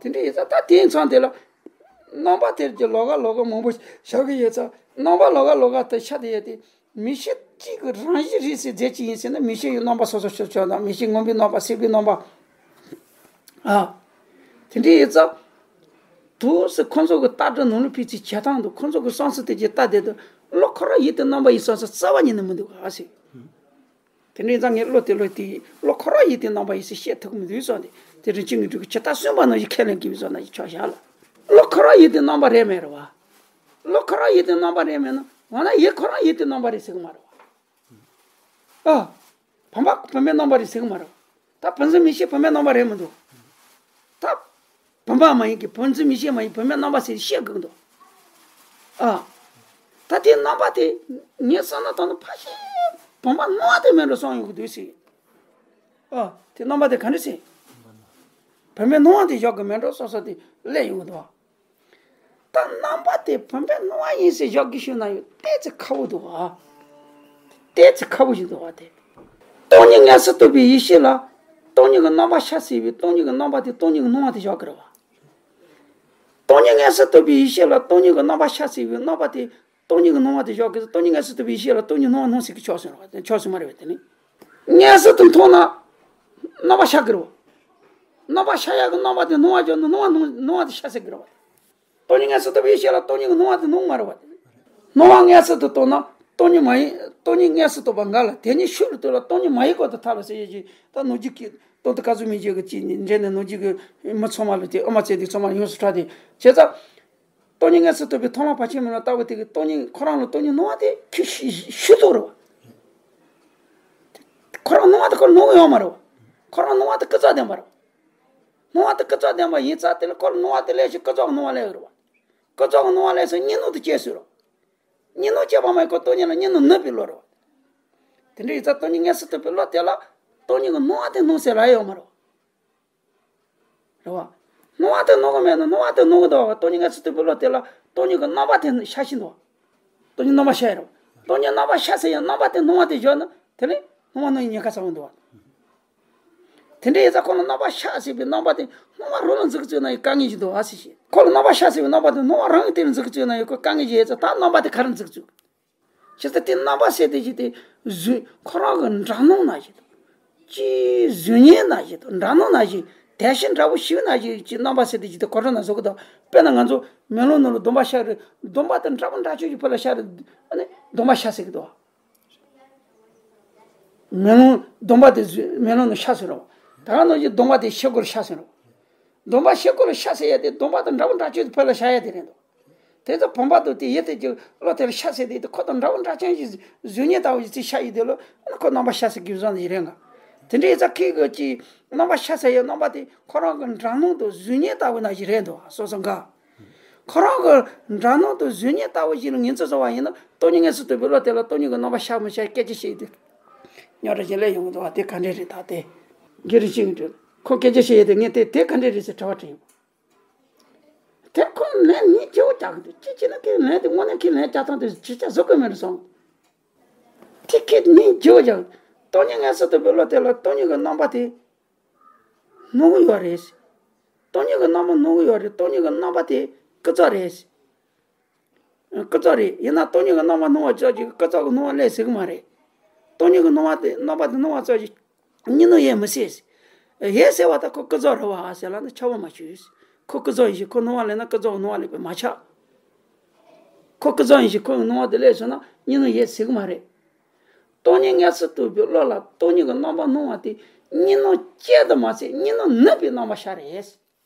དེ་འདྲ་ཡིན་ཙང་ད་དེང་སང་དེ་ལ་རྣམ་པ་དེར་གྱི་ལོགས་ཀ་ལོགས་ཀ་མང་པོ་བཞག་གི་ཡོད་ཙང་། རྣམ་པ་ལོགས་ཀ་ལོགས་ཀ་དེ་ཤ་དེ་ཡོད་དེ། མི་ཤེས་གཅིག་གི་རང་བཞིན་རེད་ཟེར། རྫས་གཅིག་ཡིན་ཟེར་ན་མི་ཤེས་ཡང་རྣམ་པ་སོ་སོ་ཆོས་ཆོས་དང་། མི་ཤེས་སྔོན་པོའི་རྣམ་པ། སེར་པོའི་རྣམ་པ། ཨ། དེ་འདྲ་ཡིན་ཙང་། དུས་སུ་ཁོང་ཚོ་གི་ལྟ་གྲུབ་ནང་ལ་ཕན་ཚུན་བྱེད་སྟངས་དང་། ཁོང་ཚོ་གི་བསམ་ཚུལ་དེ་གྱི་ལྟ་བདེ་དང་། བློ་ཁོ་རང་ཡིད་དུ་རྣམ་པ་ཡི་བསམ་ཚུལ་རྩ་བ་ཉིད་ནས་མི་འདུག་ག་ཟེར། དེ་འདྲ་ཡིན་ཙང་ངས་བློ་དེ་བློ་དེ་བློ་ཁོ་རང་ཡིད་དུ་རྣམ་པ་ཡི་ཟེར་བཤད་ཐུབ་ཀྱི་མི་འདུག་བསམ་སྟེ། དེ་རིང་ཅི་ངས་འགྲིག་གི་ཇི་ལྟར་གསུངས་པ་ནང་བཞིན་ཁས་ལེན་དགོས་པའི་བཟོ་ན་ཡི་ཆོག་བཞག་ལ། བློ་ཁོ་རང་ཡིད་དུ་རྣམ་པ་རེད་མེད་རེད་བ། བློ་ཁོ་རང་ཡིད་དུ་རྣམ་པ་རེད་མེད་ན། འོ་ན་ཡིད་ཁོ་རང་ཡིད་དུ་རྣམ་པ་རེད་ཟེར་གི་མ་རེད་བ། ཨ། བུམ་པ་བུམ་པའི་རྣམ་པ་རེད་ཟེར་གི་མ་རེད། ད་བུམ་འཛིན་མིག་ཤེས་བུམ་པའི་རྣམ་པ་རེད་མི་འདུག་ད་བུམ་པ་མ་ཡིན་གྱི། བུམ་འཛིན་མིག་ཤེས་མ་ཡིན་བུམ་པའི་རྣམ་པ་ཟེར་བཤད་དགོས་འདུག་ཨ། ད་དེ་རྣམ་པ་དེ་ངས་བསམ་ན་ད་ནི་ཕལ་ཆེར་བུམ་པ་སྣང་བ་དེ་མིན་འགྲོ་བསམ་ཡོང་གི་འདུག་ཟེར། ཨ། དེ་རྣམ་པ་དེ་ག་འདྲ་ཟེར། བུམ་པའི་སྣང་བ་དེ་བཞག་གི་མིན་འགྲོ་བསམ་བསམ་དེ་སླེབས་ཡོང་གི་འདུག་ད་རྣམ་པ་དེ་བུམ་པའི་སྣང་བ་ཡིན་ཟེར་བཞག་གི་ཞུ་ན་ཡང་ཏོག་ཙམ་ཁག་པོ་འདུག་ཨ། ཏོག་ཙམ་ཁག་པོ་ཞིག་འདུག་བ་དེ། སྟོང་ཉིད་མངོན་སུམ་རྟོགས་པའི་ཡེ་ཤེས་ལ་སྟོང་ཉིད་ཀྱི་རྣམ་པ་ཤར་ཟེར་བའི་སྟོང་ཉིད་ཀྱི་རྣམ་པ་དེ་སྟོང་ཉིད་ཀྱི་སྣང་བ་དེ་བཞག་གི་རེད་བ། སྟོང་ཉིད་མངོན་སུམ་རྟོགས་པའི་ཡེ་ཤེས་ལ་སྟོང་ཉིད་ཀྱི་རྣམ་པ་ཤར་ཟེར་བའི་རྣམ་པ་དེ་སྟོང་ཉིད་ཀྱི་སྣང་བ་དེ་བཞག་གི། སྟོང་ཉིད་མངོན་སུམ་རྟོགས་པའི་ཡེ་ཤེས་ལ་སྟོང་ཉིད་སྣང་བ་སྣང་ཟེར་གི་ཆོག་ཟེར་བ་དེ་ཆོག་ཟེར་མ་རེད་བ། དེ་ནི་མངོན་སུམ་དུ་མཐོང་ན་རྣམ་པ་ཤར་གི་རེད་བ། རྣམ་པ་ཤར་ཡག་གི་རྣམ་པ་དེ་སྣང་བ་བཞག་ན་སྣང་བ་སྣང་སྣང་བ་དེ་ཤར་ཟེར་གི་རེད་བ། སྟོང་ཉིད་མངོན་སུམ་རྟོགས་པའི་ཡེ་ཤེས་ལ་སྟོང་ཉིད་ཀྱི་སྣང་བ་དེ་སྣང་མ་རེད་བ། སྣང་བ་མངོན་སུམ་དུ་རྟོགས་ན་སྟོང་ཉིད་མ་ཡིན། སྟོང་ཉིད་མངོན་སུམ་རྟོགས་པ་འགལ་ལ། དེ་ཉིད་ཤུགས་ལ་ལྟོས་ལ་སྟོང་ཉིད་མ་ཡིན་སྐོར་དུ་ཐལ་ལ་ཟེར་ཡོད་ཀྱི། ད་ནོར་རྒྱུག་གི་སྟོང་དུ་ཀ་ཟུག་མི་རྒྱུག་གི་ཅི་འདྲེན་ནས་ནོར་རྒྱུག་གི་མི་ཚང་མ་ལ་དེ་ཨ་མ་བཙལ་དུས་ཚང་མ་ཡོངས་སུ་གྲགས་ཏེ་བྱས་ཙང་། སྟོང་ཉིད་མངོན་སུམ་རྟོགས་པའི་མཐོང་ལམ་བར་ཆད་མེད་ལ་ལྟ་བུ་དེ་གི་སྟོང་ཉིད་ཁོ་རང་ལ་སྟོང་ཉིད་སྣང་བ་དེ་ཁྱི་ཤུ་ཤུ་ཐུག་རེད་བ། ཁོ་རང་སྣང་བ་དེ་ཁོ་ལ་སྣང་གི་ཡོད་མ་རེད་བ། ཁོ་རང་སྣང་བ་དེ་ཀུན་རྫོབ་བདེན་པ་རེད་བ། སྣང་བ་དེ་ཀུན་རྫོབ་བདེན་པ་ཡིན་ཙང་དེ་ལ་ཁོ་ལ་སྣང་བ་དེ་ལས་ཤིག་ཀུན་རྫོབ་སྣང་བ་སླེབས་ཡོད་རེད་བ། ཀུན་རྫོབ་སྣང་བ་སླེབས་སོང་གཉིས་སྣང་དེ་སྐྱེས་སོང་རེད་བ། གཉིས་སྣང་སྐྱེས་པ་མ་ཡིན་ཁོ་སྟོང་ཉིད་ལ་གཉིས་སྣང་ནུབ་པའི་བློ་རེད་བ། དེ་འདྲ་ཡིན་ཙང་སྟོང་ཉིད་མངོན་སུམ་རྟོགས་པའི་བློ་དེ་ལ་སྟོང་ཉིད་ཀྱི་སྣང་བ་དེ་སྣང་ཟེར་ལབ་ཡོད་མ་རེད་བ། རེད་བ། སྣང་བ་དེ་སྣང་གི་མེད་ན་སྣང་བ་དེ་སྣང་གི་འདུག་བ། སྟོང་ཉིད་མངོན་སུམ་རྟོགས་པའི་བློ་དེ་ལ་སྟོང་ཉིད་ཀྱི་རྣམ་པ་དེ་ཤར་བཞིན་འདུག་བ། སྟོང་ཉིད་རྣམ་པ་ཤར་ཡ་རེད་བ། སྟོང་ཉིད་རྣམ་པ་ཤར་ཟེར་ཡང་རྣམ་པ་དེ་སྣང་བ་དེ་བཞག་ན་དེ་ནི་སྣང་བ་སྣང་ཡི་ཉེན་ཁ་ཚ་བོ་འདུག་བ། དེ་འདྲ་ཡིན་ཙང་ཁོ་ལ་རྣམ་པ་ཤར་ཟེར་བའི་རྣམ་པ་དེ་སྣང་བ་རང་ལ་འཛིན་གི་བཅུག་ན་ཡང་དཀའ་ངལ་ཞིག་འདུག་ཨ་ཟེར་ཞེས། ཁོ་ལ་རྣམ་པ་ཤར་ཟེར་བའི་རྣམ་པ་དེ་སྣང་བ་རང་གི་སྟེང་ལ་འཛིན་གི་བཅུག་ན་ཡང་ཁོ་དཀའ་ངལ་ཞིག་ཡོད་ཙང་ད་རྣམ་པ་དེ་ག་རེ་འཛིན་གི་བཅུག་བྱས་ཙང་དེ་རྣམ་པ་ཟེར་དེ་ཅིག་དེ་གཟུགས་ཁོ་རང་གི་འདྲ་སྣང་ན་ཞིག་དང་། ཅིག་གཟུགས་བརྙན་ན་ཞིག་དང་འདྲ་སྣང་ན་ཞིག་དེ་བཞིན་འདྲ་བོ་ཞིག་ན་ཞིག་ཅིག་རྣམ་པ་ཟེར་དེ་ཅིག་དེ་གོ་ཁྲ་ན་བཟོ་གི་དང་། དཔེར་ན་ང་ཚོ་མེ་ལོང་ནང་ལ་སྡོམ་པ་ཤར་རེད། སྡོམ་པ་དེ་འདྲ་བོ་འདྲ་ཆོས་ཀྱི་ཕུ་ལ་ཤར་རེད། ཨ་ནི་སྡོམ་པ་ཤར་ཟེར་གི་འདུག་མེ་ལོང་སྡོམ་པ་དེ་གཟུགས་མེ་ལོང་ནང་ཤར་ཟེར་རོ། ད་ག་ནང་བཞིན་སྡོམ་པ་དེ་ཤེལ་སྒོ་ལ་ཤར་ཟེར་རོ། སྡོམ་པ་ཤེལ་སྒོ་ལ་ཤར་ཟེར་ཡ་དེ་སྡོམ་པ་དེ་འདྲ་བོ་འདྲ་ཆོས་ཀྱི་ཕུ་ལ་ཤར་ཡ་དེ་རེད་འདུག་དེ་ཚོ་བུམ་པ་དང་དེ་ཡེ་དེ་ཀྱི་བློ་དེ་ལ་ཤ་ཟེར་དེ་དེ་ཁོ་དང་འདྲ་བོ་འདྲ་ཅན་ཞིག་གཟུགས་བརྙན་ལྟ་བུ་ཞིག་ཚིག་ཤ་ཡི་དེ་ལོ་ཁོ་རྣམ་པ་ཤ་ཟེར་དགོས་བཟོ་ནི་ཡི་རེད་འགའ། དེ་འདྲའི་ཡི་ཚ་ཁིག་གི་ཀྱི་རྣམ་པ་ཤ་ཟེར་ཡི་རྣམ་པ་དེ་ཁོ་རང་གི་འདྲ་སྣང་དང་གཟུགས་བརྙན་ལྟ་བུ་ན་ཞིག་རེད་འདུག་སོ་སོ་འགའ། ཁོ་རང་གི་འདྲ་སྣང་དང་གཟུགས་བརྙན་ལྟ་བུ་ཞིག་ལ་ངོས་འཛིན་བཟོ་བ་ཡིན་ན་སྟོང་ཉིད་མངོན་སུམ་རྟོགས་པའི་བློ་དེ་ལ་སྟོང་ཉིད་ཀྱི་རྣམ་པ་ཤ་མི་ཤ་སྐད་ཆ་བཤད་ཡི་དེ། རྙོག་དྲ་ཞིག་སླེབས་ཡོང་གི་འདུག་བ་དེ་ག་འདྲས་རེད་ད་དེ། འགྱུར་རིགས་ཤིག་འདུག་ཁོ་སྐད་ཆ་བཤད་ཡོད་དེ་ངས་དེ་དེ་ག་འདྲས་རེད་ཟེར་དྲི་བ་དྲིས་ཡོང་། དེ་ཁོ་ལན་ངས་བརྗེ་བོ་རྒྱག་གི་འདུག་ཅི་བྱས་ན་ཁོས་ལན་དེ་དངོས་གནས་ཁོས་ལན་རྒྱག་སྟངས་དེ་ཅི་བྱ་བཟོ་དགོས་མེད་རེད་སོང་། དེ་ཁོས་ངས་བརྗེ་བོ་རྒྱག་སྟོང་ཉིད་མངོན་སུམ་རྟོགས་པའི་བློ་དེ་ལ་སྟོང་ཉིད་ཀྱི་རྣམ་པ་དེ་སྣང་གི་ཡོད་རེད། སྟོང་ཉིད་ཀྱི་རྣམ་པ་སྣང་གི་ཡོད་རེད། སྟོང་ཉིད་ཀྱི་རྣམ་པ་དེ་ཀུན་རྫོབ་རེད། ཀུན་རྫོབ་རེད། ཡིན་ན་སྟོང་ཉིད་ཀྱི་རྣམ་པ་སྣང་བ་ཙམ་གྱིས་ཀུན་རྫོབ་ཀྱི་སྣང་བ་སླེབས་སྲིད་ཀྱི་མ་རེད། སྟོང་ཉིད་ཀྱི་སྣང་བ་དེ་རྣམ་པ་དེ་སྣང་བ་ཙམ་གྱིས་གཉིས་སྣང་ཡེ་མི་སྲིད། ཡེ་ཟེར་བ་ད་ཁོ་ཀུན་རྫོབ་རེད་བ་ཟེར་ལབ་ན་ཁྱབ་པ་མ་བྱུང་། ཁོ་ཀུན་རྫོབ་ཡིན་ཞིང་ཁོ་སྣང་བ་སླེབས་ན་ཀུན་རྫོབ་ཀྱི་སྣང་བ་སླེབས་པས་མ་ཁྱབ། ཁོ་ཀུན་རྫོབ་ཡིན་ཞིང་ཁོ་ཡི་སྣང་བ་དེ་སླེབས་སོང་ན་གཉིས་སྣང་ཡེ་སྲིད་ཀྱི་མ་རེད། སྟོང་ཉིད་མངོན་སུམ་རྟོགས་པའི་བློ་ལ་སྟོང་ཉིད་ཀྱི་རྣམ་པ་སྣང་བ་དེ་གཉིས་སྣང་ཅན་དུ་མ་ཟད་གཉིས་སྣང་ནུབ་པའི་རྣམ་པ་ཤར་རེད།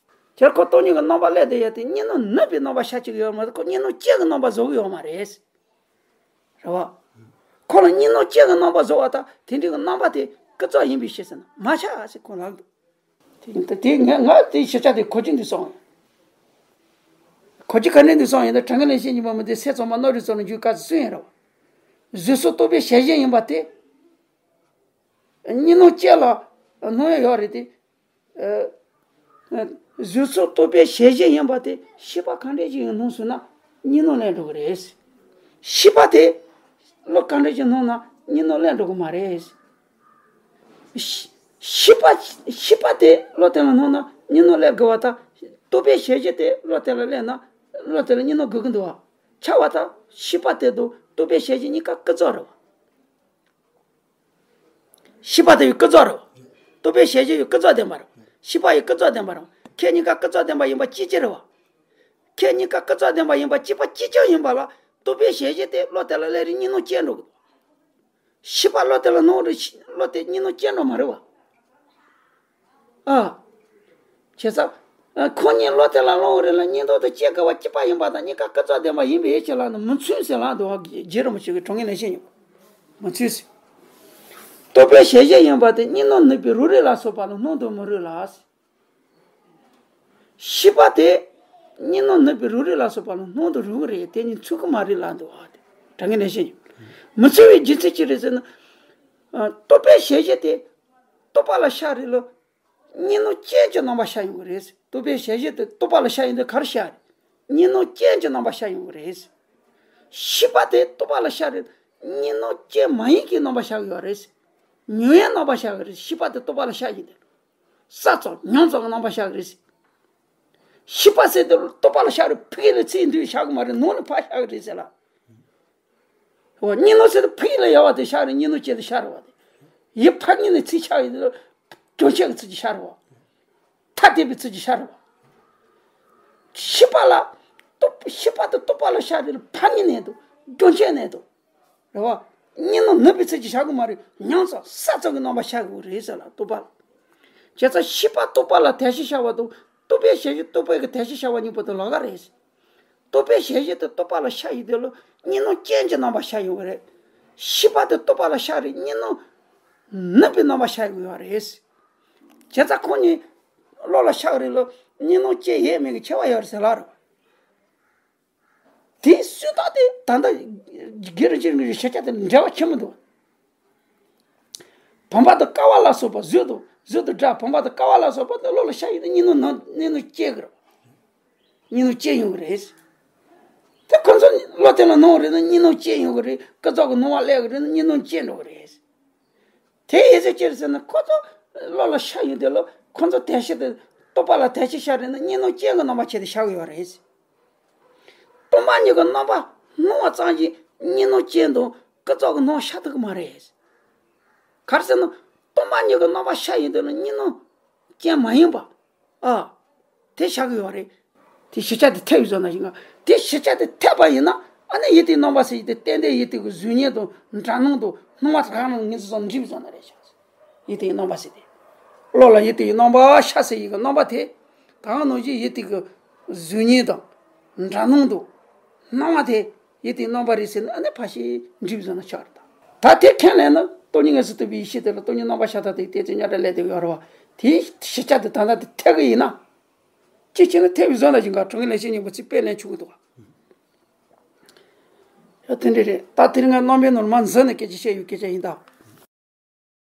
དེར་ཁོ་སྟོང་ཉིད་ཀྱི་རྣམ་པ་སླེབས་བསྡད་ཡོད་དེ་གཉིས་སྣང་ནུབ་པའི་རྣམ་པ་ཤར་གྱི་ཡོད་མ་རེད། ཁོ་གཉིས་སྣང་ཅན་གྱི་རྣམ་པ་བཟོ་གི་ཡོད་མ་རེད། རེད་བ། ཁོ་ལ་གཉིས་སྣང་ཅན་གྱི་རྣམ་པ་བཟོ་བ་དང་དེ་འདྲའི་གི་རྣམ་པ་དེ་ཀུན་རྫོབ་ཡིན་པའི་ཕྱིར་ཟེར་ན་མ་ཁྱབ་ཟེར་ཁོ་ལབ་འདུག་དེ་ཡིན་ད་དེ་ངས་ང་དེ་ཤེས་བྱ་དེ་གོ་རྒྱུ་འདི་སོང་། གོ་རྒྱུ་ག་འདྲ་འདི་སོང་ཡིན་ད་དྲང་གི་ལས་བཤད་ཉིན་པ་མི་དེ་སེམས་ཚང་མ་རྣོ་རིག་ཚོ་ལ་འཇུག་དཀའ་ཚེ་སུ་ཡིན་རོགས། གཟུགས་སོགས་རྟོག་པའི་ཞལ་བཞིན་ཡིན་པ་དེ། གཉིས་སྣང་ཅན་ལ་སྣང་ཡ་ཡོད་རེད་དེ། གཟུགས་སོགས་རྟོག་པའི་ཞལ་བཞིན་ཡིན་པ་དེ་ཤེས་པ་གང་འདྲ་ཞིག་ཡིན་སྣང་སོང་ན་གཉིས་སྣང་ལས་འགྲོ་གི་རེད། ཤེས་པ་དེ་བློ་གང་འདྲ་ཞིག་སྣང་ན་གཉིས་སྣང་ལས་འགྲོ་གི་མ་རེད། ཤེས་པ་ཤེས་པ་དེ་བློ་དེ་ལ་སྣང་ན་གཉིས་སྣང་སླེབས་དགོས་པ་དང་རྟོག་པའི་ཞལ་བཞིན་དེ་བློ་དེ་ལ་སླེབས་ན་བློ་དེ་ལ་གཉིས་སྣང་དགོས་ཀྱི་འདུག་བ། ཁྱབ་པ་དང་ཤེས་པ་དེ་དང་རྟོག་པའི་ཞལ་བཞིན་གཉིས་ཀ་ཀུན་རྫོབ་རེད་བ། ཤེས་པ་དེ་ཡི་ཀུན་རྫོབ་རེད་བ། རྟོག་པའི་ཞལ་བཞིན་ཡི་ཀུན་རྫོབ་བདེན་པ་རེད་བ། ཤེས་པ་ཡི་ཀུན་རྫོབ་བདེན་པ་རེད་བ། ཁྱེད་གཉིས་ཀ་ཀུན་རྫོབ་བདེན་པ་ཡིན་པ་གཅིག་གཅིག་རེད་བ། ཁྱེད་གཉིས་ཀ་ཀུན་རྫོབ་བདེན་པ་ཡིན་པ་གཅིག་པ་གཅིག་རྐྱང་ཡིན་པ་ལ་རྟོག་པའི་ཞལ་བཞིན་དེ་བློ་དེ་ལ་སླེབས་རིང་གཉིས་སྣང་སྐྱེ་འགྲོ་གི་འདུག་ཤེས་པ་བློ་དེ་ལ་སྣང་རེད་བློ་དེ་གཉིས་སྣང་སྐྱེ་འགྲོ་མ་རེད་བ། ཨ། བྱས་ཙང་། ཁོ་གཉིས་བློ་དེ་ལ་སློང་བ་རེད་ལ་གཉིས་སྟོང་དུ་སྐྱེ་དགོས་པ་གཅིག་པ་ཡིན་པ་དང་གཉིས་ཀ་ཀུན་རྫོབ་བདེན་པ་ཡིན་པའི་ཕྱིར་ལ་ནི་མི་མཚུངས་ཟེར་ལབ་འདུག་བ། རྗེ་རིན་པོ་ཆེ་གི་དྲང་ངེས་ལས་བཤད་ཡོད། མི་མཚུངས་ཟེར། རྟོག་པའི་ཞལ་བཞིན་ཡིན་པ་དེ་གཉིས་སྣང་ནུབ་པའི་རང་རིག་ལ་སོགས་པ་ལ་སྣང་དུ་མི་རུང་ལ། ཤེས་པ་དེ་གཉིས་སྣང་ནུབ་པའི་རང་རིག་ལ་སོགས་པ་ལ་སྣང་དུ་རུང་གི་རེད་དེ་གཉིས་མཚུངས་ཀྱི་མ་རེད་ལབ་འདུག་བ། དེ་དྲང་ངེས་ལས་བཤད་ཡོད། མི་མཚུངས་པའི་རྒྱུ་མཚན་ཅི་རེད་ཟེར་ན། རྟོག་པའི་ཞལ་བཞིན་དེ་རྟོག་པ་ལ་ཤར་རེད་ལ། གཉིས་སྣང་ཅན་གྱི་རྣམ་པ་ཤར་ཡོང་གི་རེད། རྟོག་པའི་ཞལ་བཞིན་དུ་རྟོག་པ་ལ་ཤར་ཡོང་དུས་ག་རེ་ཤར་རེད། གཉིས་སྣང་ཅན་གྱི་རྣམ་པ་ཤར་ཡོང་གི་རེད། ཤེས་པ་དེ་རྟོག་པ་ལ་ཤར་རེད། གཉིས་སྣང་ཅན་མ་ཡིན་གྱི་རྣམ་པ་ཤར་གི་ཡོད་རེད། མྱོང་བའི་རྣམ་པ་ཤར་གི་རེད། ཤེས་པ་དེ་རྟོག་པ་ལ་ཤར་ཡོང་དུས། ས་ཙམ་མྱོང་ཙམ་གྱི་རྣམ་པ་ཤར་གི་རེད། ཤེས་པ་ཟེར་དེ་རྟོག་པ་ལ་ཤར་རེད། ཕ་གི་ལ་ཚིག་འདུས་ཤར་གི་མ་རེད། ནང་ལ་ཕར་ཤར་གི་རེད་ཟེར་ལ། འོ་གཉིས་སྣང་ཟེར་དུས་ཕ་གི་ལ་ཡལ་བ་དེ་ཤར་རེད། གཉིས་སྣང་ཅན་དེ་ཤར་རེད་བ་དེ། ཡིད་ཕར་གཉིས་ནས་ཚིག་ཤར་ཡིན་དུས་སྐྱོན་ཆེ་གི་ཚིག་ཅིག་ཤར་རེད་བ། ཐ་དད་པའི་ཚིག་ཅིག་ཤར་རེད་བ། ཤེས་པ་ལ་རྟོག་ཤེས་པ་དེ་རྟོག་པ་ལ་ཤར་རེད་ལ་ཕར་གཉིས་ནས་དུ་སྐྱོན་ཆེ་ནས་དུ། རེད་བ། གཉིས་སྣང་ནུབ་པའི་ཚིག་ཅིག་ཤར་གི་མ་རེད། མྱོང་ཙམ་ས་ཙམ་གྱི་རྣམ་པ་ཤར་གི་རེད་ཟེར་ལ་རྟོག་པ་ལ། བྱས་ཙང་ཤེས་པ་རྟོག་པ་ལ་དལ་བྱེད་ཤར་བ་དང་རྟོག་པའི་ཞལ་བཞིན་རྟོག་པའི་གི་དལ་བྱེད་ཤར་བ་གཉིས་པོ་དེ་ལོགས་ཀ་རེད། རྟོག་པའི་ཞལ་བཞིན་དེ་རྟོག་པ་ལ་ཤར་ཡོང་དུས་ལ་གཉིས་སྣང་ཅན་གྱི་རྣམ་པ་ཤར་ཡོང་གི་རེད། ཤེས་པ་དེ་རྟོག་པ་ལ་ཤར་རེད། གཉིས་སྣང་ནུབ་པའི་རྣམ་པ་ཤར་ཡོང་གི་ཡོད་རེད། བྱས་ཙང་ཁོང་གཉིས་བློ་ལ་ཤར་གི་རེད་ལ་གཉིས་སྣང་ཅན་ཡོད་མེད་ཀྱི་ཁྱད་པར་ཡོད་རེད་ཟེར་ལབ་རེད། དེའི་སུས་རྟགས་དེ་ད་ལྟ་སྒེར་གྱི་ངོས་ཀྱི་ཤེས་བྱ་དེ་འབྲེལ་བ་ཆེན་པོ་འདུག་བུམ་པ་དང་ཀ་བ་ལ་སོགས་པ་གཟུགས་དང་གཟུགས་དང་སྒྲ་བུམ་པ་དང་ཀ་བ་ལ་སོགས་པ་དེ་བློ་ལ་ཤར་ཡོང་དུས་གཉིས་སྣང་ནང་གཉིས་སྣང་སྐྱེ་གི་རེད། གཉིས་སྣང་སྐྱེ་ཡོང་གི་རེད། དེ་ཁོ་ཚོ་བློ་དེ་ལ་སྣང་བ་རེད་ན་གཉིས་སྣང་སྐྱེ་ཡོང་གི་རེད། ཀུན་རྫོབ་ཀྱི་སྣང་བ་སླེབས་གི་རེད་ན་གཉིས་སྣང་སྐྱེ་འགྲོ་གི་རེད། དེ་ཡིན་ཚེ་ཅི་རེད་ཟེར་ན་ཁོ་ཚོ་བློ་ལ་ཤར་ཡོང་དུས་ལ་ཁོ་ཚོ་དལ་བྱེད་དེ་རྟོག་པ་ལ་དལ་བྱེད་ཤར་རེད་ན་གཉིས་སྣང་ཅན་གྱི་རྣམ་པ་བྱས་ཏེ་ཤར་གི་ཡོད་རེད། སྟོང་པ་ཉིད་ཀྱི་རྣམ་པ་སྣང་བ་ཙམ་གྱིས་གཉིས་སྣང་ཅན་དང་ཀུན་རྫོབ་ཀྱི་སྣང་བ་ཤར་ཐུབ་ཀྱི་མ་རེད། ག་རེ་ཟེར་ན། སྟོང་པ་ཉིད་ཀྱི་རྣམ་པ་ཤར་ཡོང་དུས་ལ་གཉིས་སྣང་ཅན་མ་ཡིན་པ། ཨ། དེ་ཤར་གི་ཡོད་རེད། དེ་ཤེས་བྱ་དེ་འཐད་པའི་བཟོ་ན་ཞིག་ན། དེ་ཤེས་བྱ་དེ་འཐད་པ་ཡིན་ན་ཨ་ནི་ཡིད་དེའི་རྣམ་པ་ཟེར་ཡིན་དེ་ཏན་ཏན་ཡིད་དེ་གི་གཟུགས་བརྙན་དང་འདྲ་སྣང་དང་སྣང་བ་དག་ནང་ངེས་སུ་ཙམ་འདྲིས་པའི་བཟོ་ན་རེད་ཤག་ཡིད་དེའི་རྣམ་པ་ཟེར་དེ། བློ་ལ་ཡིད་དེའི་རྣམ་པ་ཤར་ཟེར་ཡིན་གི་རྣམ་པ་དེ། ད་ག་ནང་བཞིན་ཡིད་དེ་གི་གཟུགས་བརྙན་དང་། འདྲ་སྣང་དང་ སྣང་བ་དེ་ཡིད་དེའི་རྣམ་པ་རེད་ཟེར་ན། ཨ་ནི་ཕར་ཞིག་འགྲིབ་བཟོ་ན་ཆགས་རེད་ད། ད་དེ་ཁས་ལེན་ན་སྟོང་ཉིད་མངོན་སུམ་རྟོགས་པའི་ཡེ་ཤེས་དེ་ལ་སྟོང་ཉིད་རྣམ་པར་ཤར་ཐག་དེ་བལྟས་ཚེ་གཉའ་སྒྲ་ལས་དེ་ཡོད་རེད་བ། དེའི་གཞི་ཆགས་དེ་ད་ལྟ་དེ་ཐད་ཀྱི་ཡིན་ན། ཅི་བྱས་ན་ཐད་པའི་བཟོ་ན་བཞིན་ག་དྲང་ངེས་ལས་བྱེད་སྙིང་པོ་ཚིག་དཔེ་ལེན་ཆོག་གི་འདུག་བ། ཡ་དེ་འདྲ་རེད། ད་དེ་རིང་ང་རྣམ་པའི་ནོར་མ་འཛིན་ནས་སྐད་ཆ་བཤད་ཡོད་སྐད་ཆ་ཡིན་ད།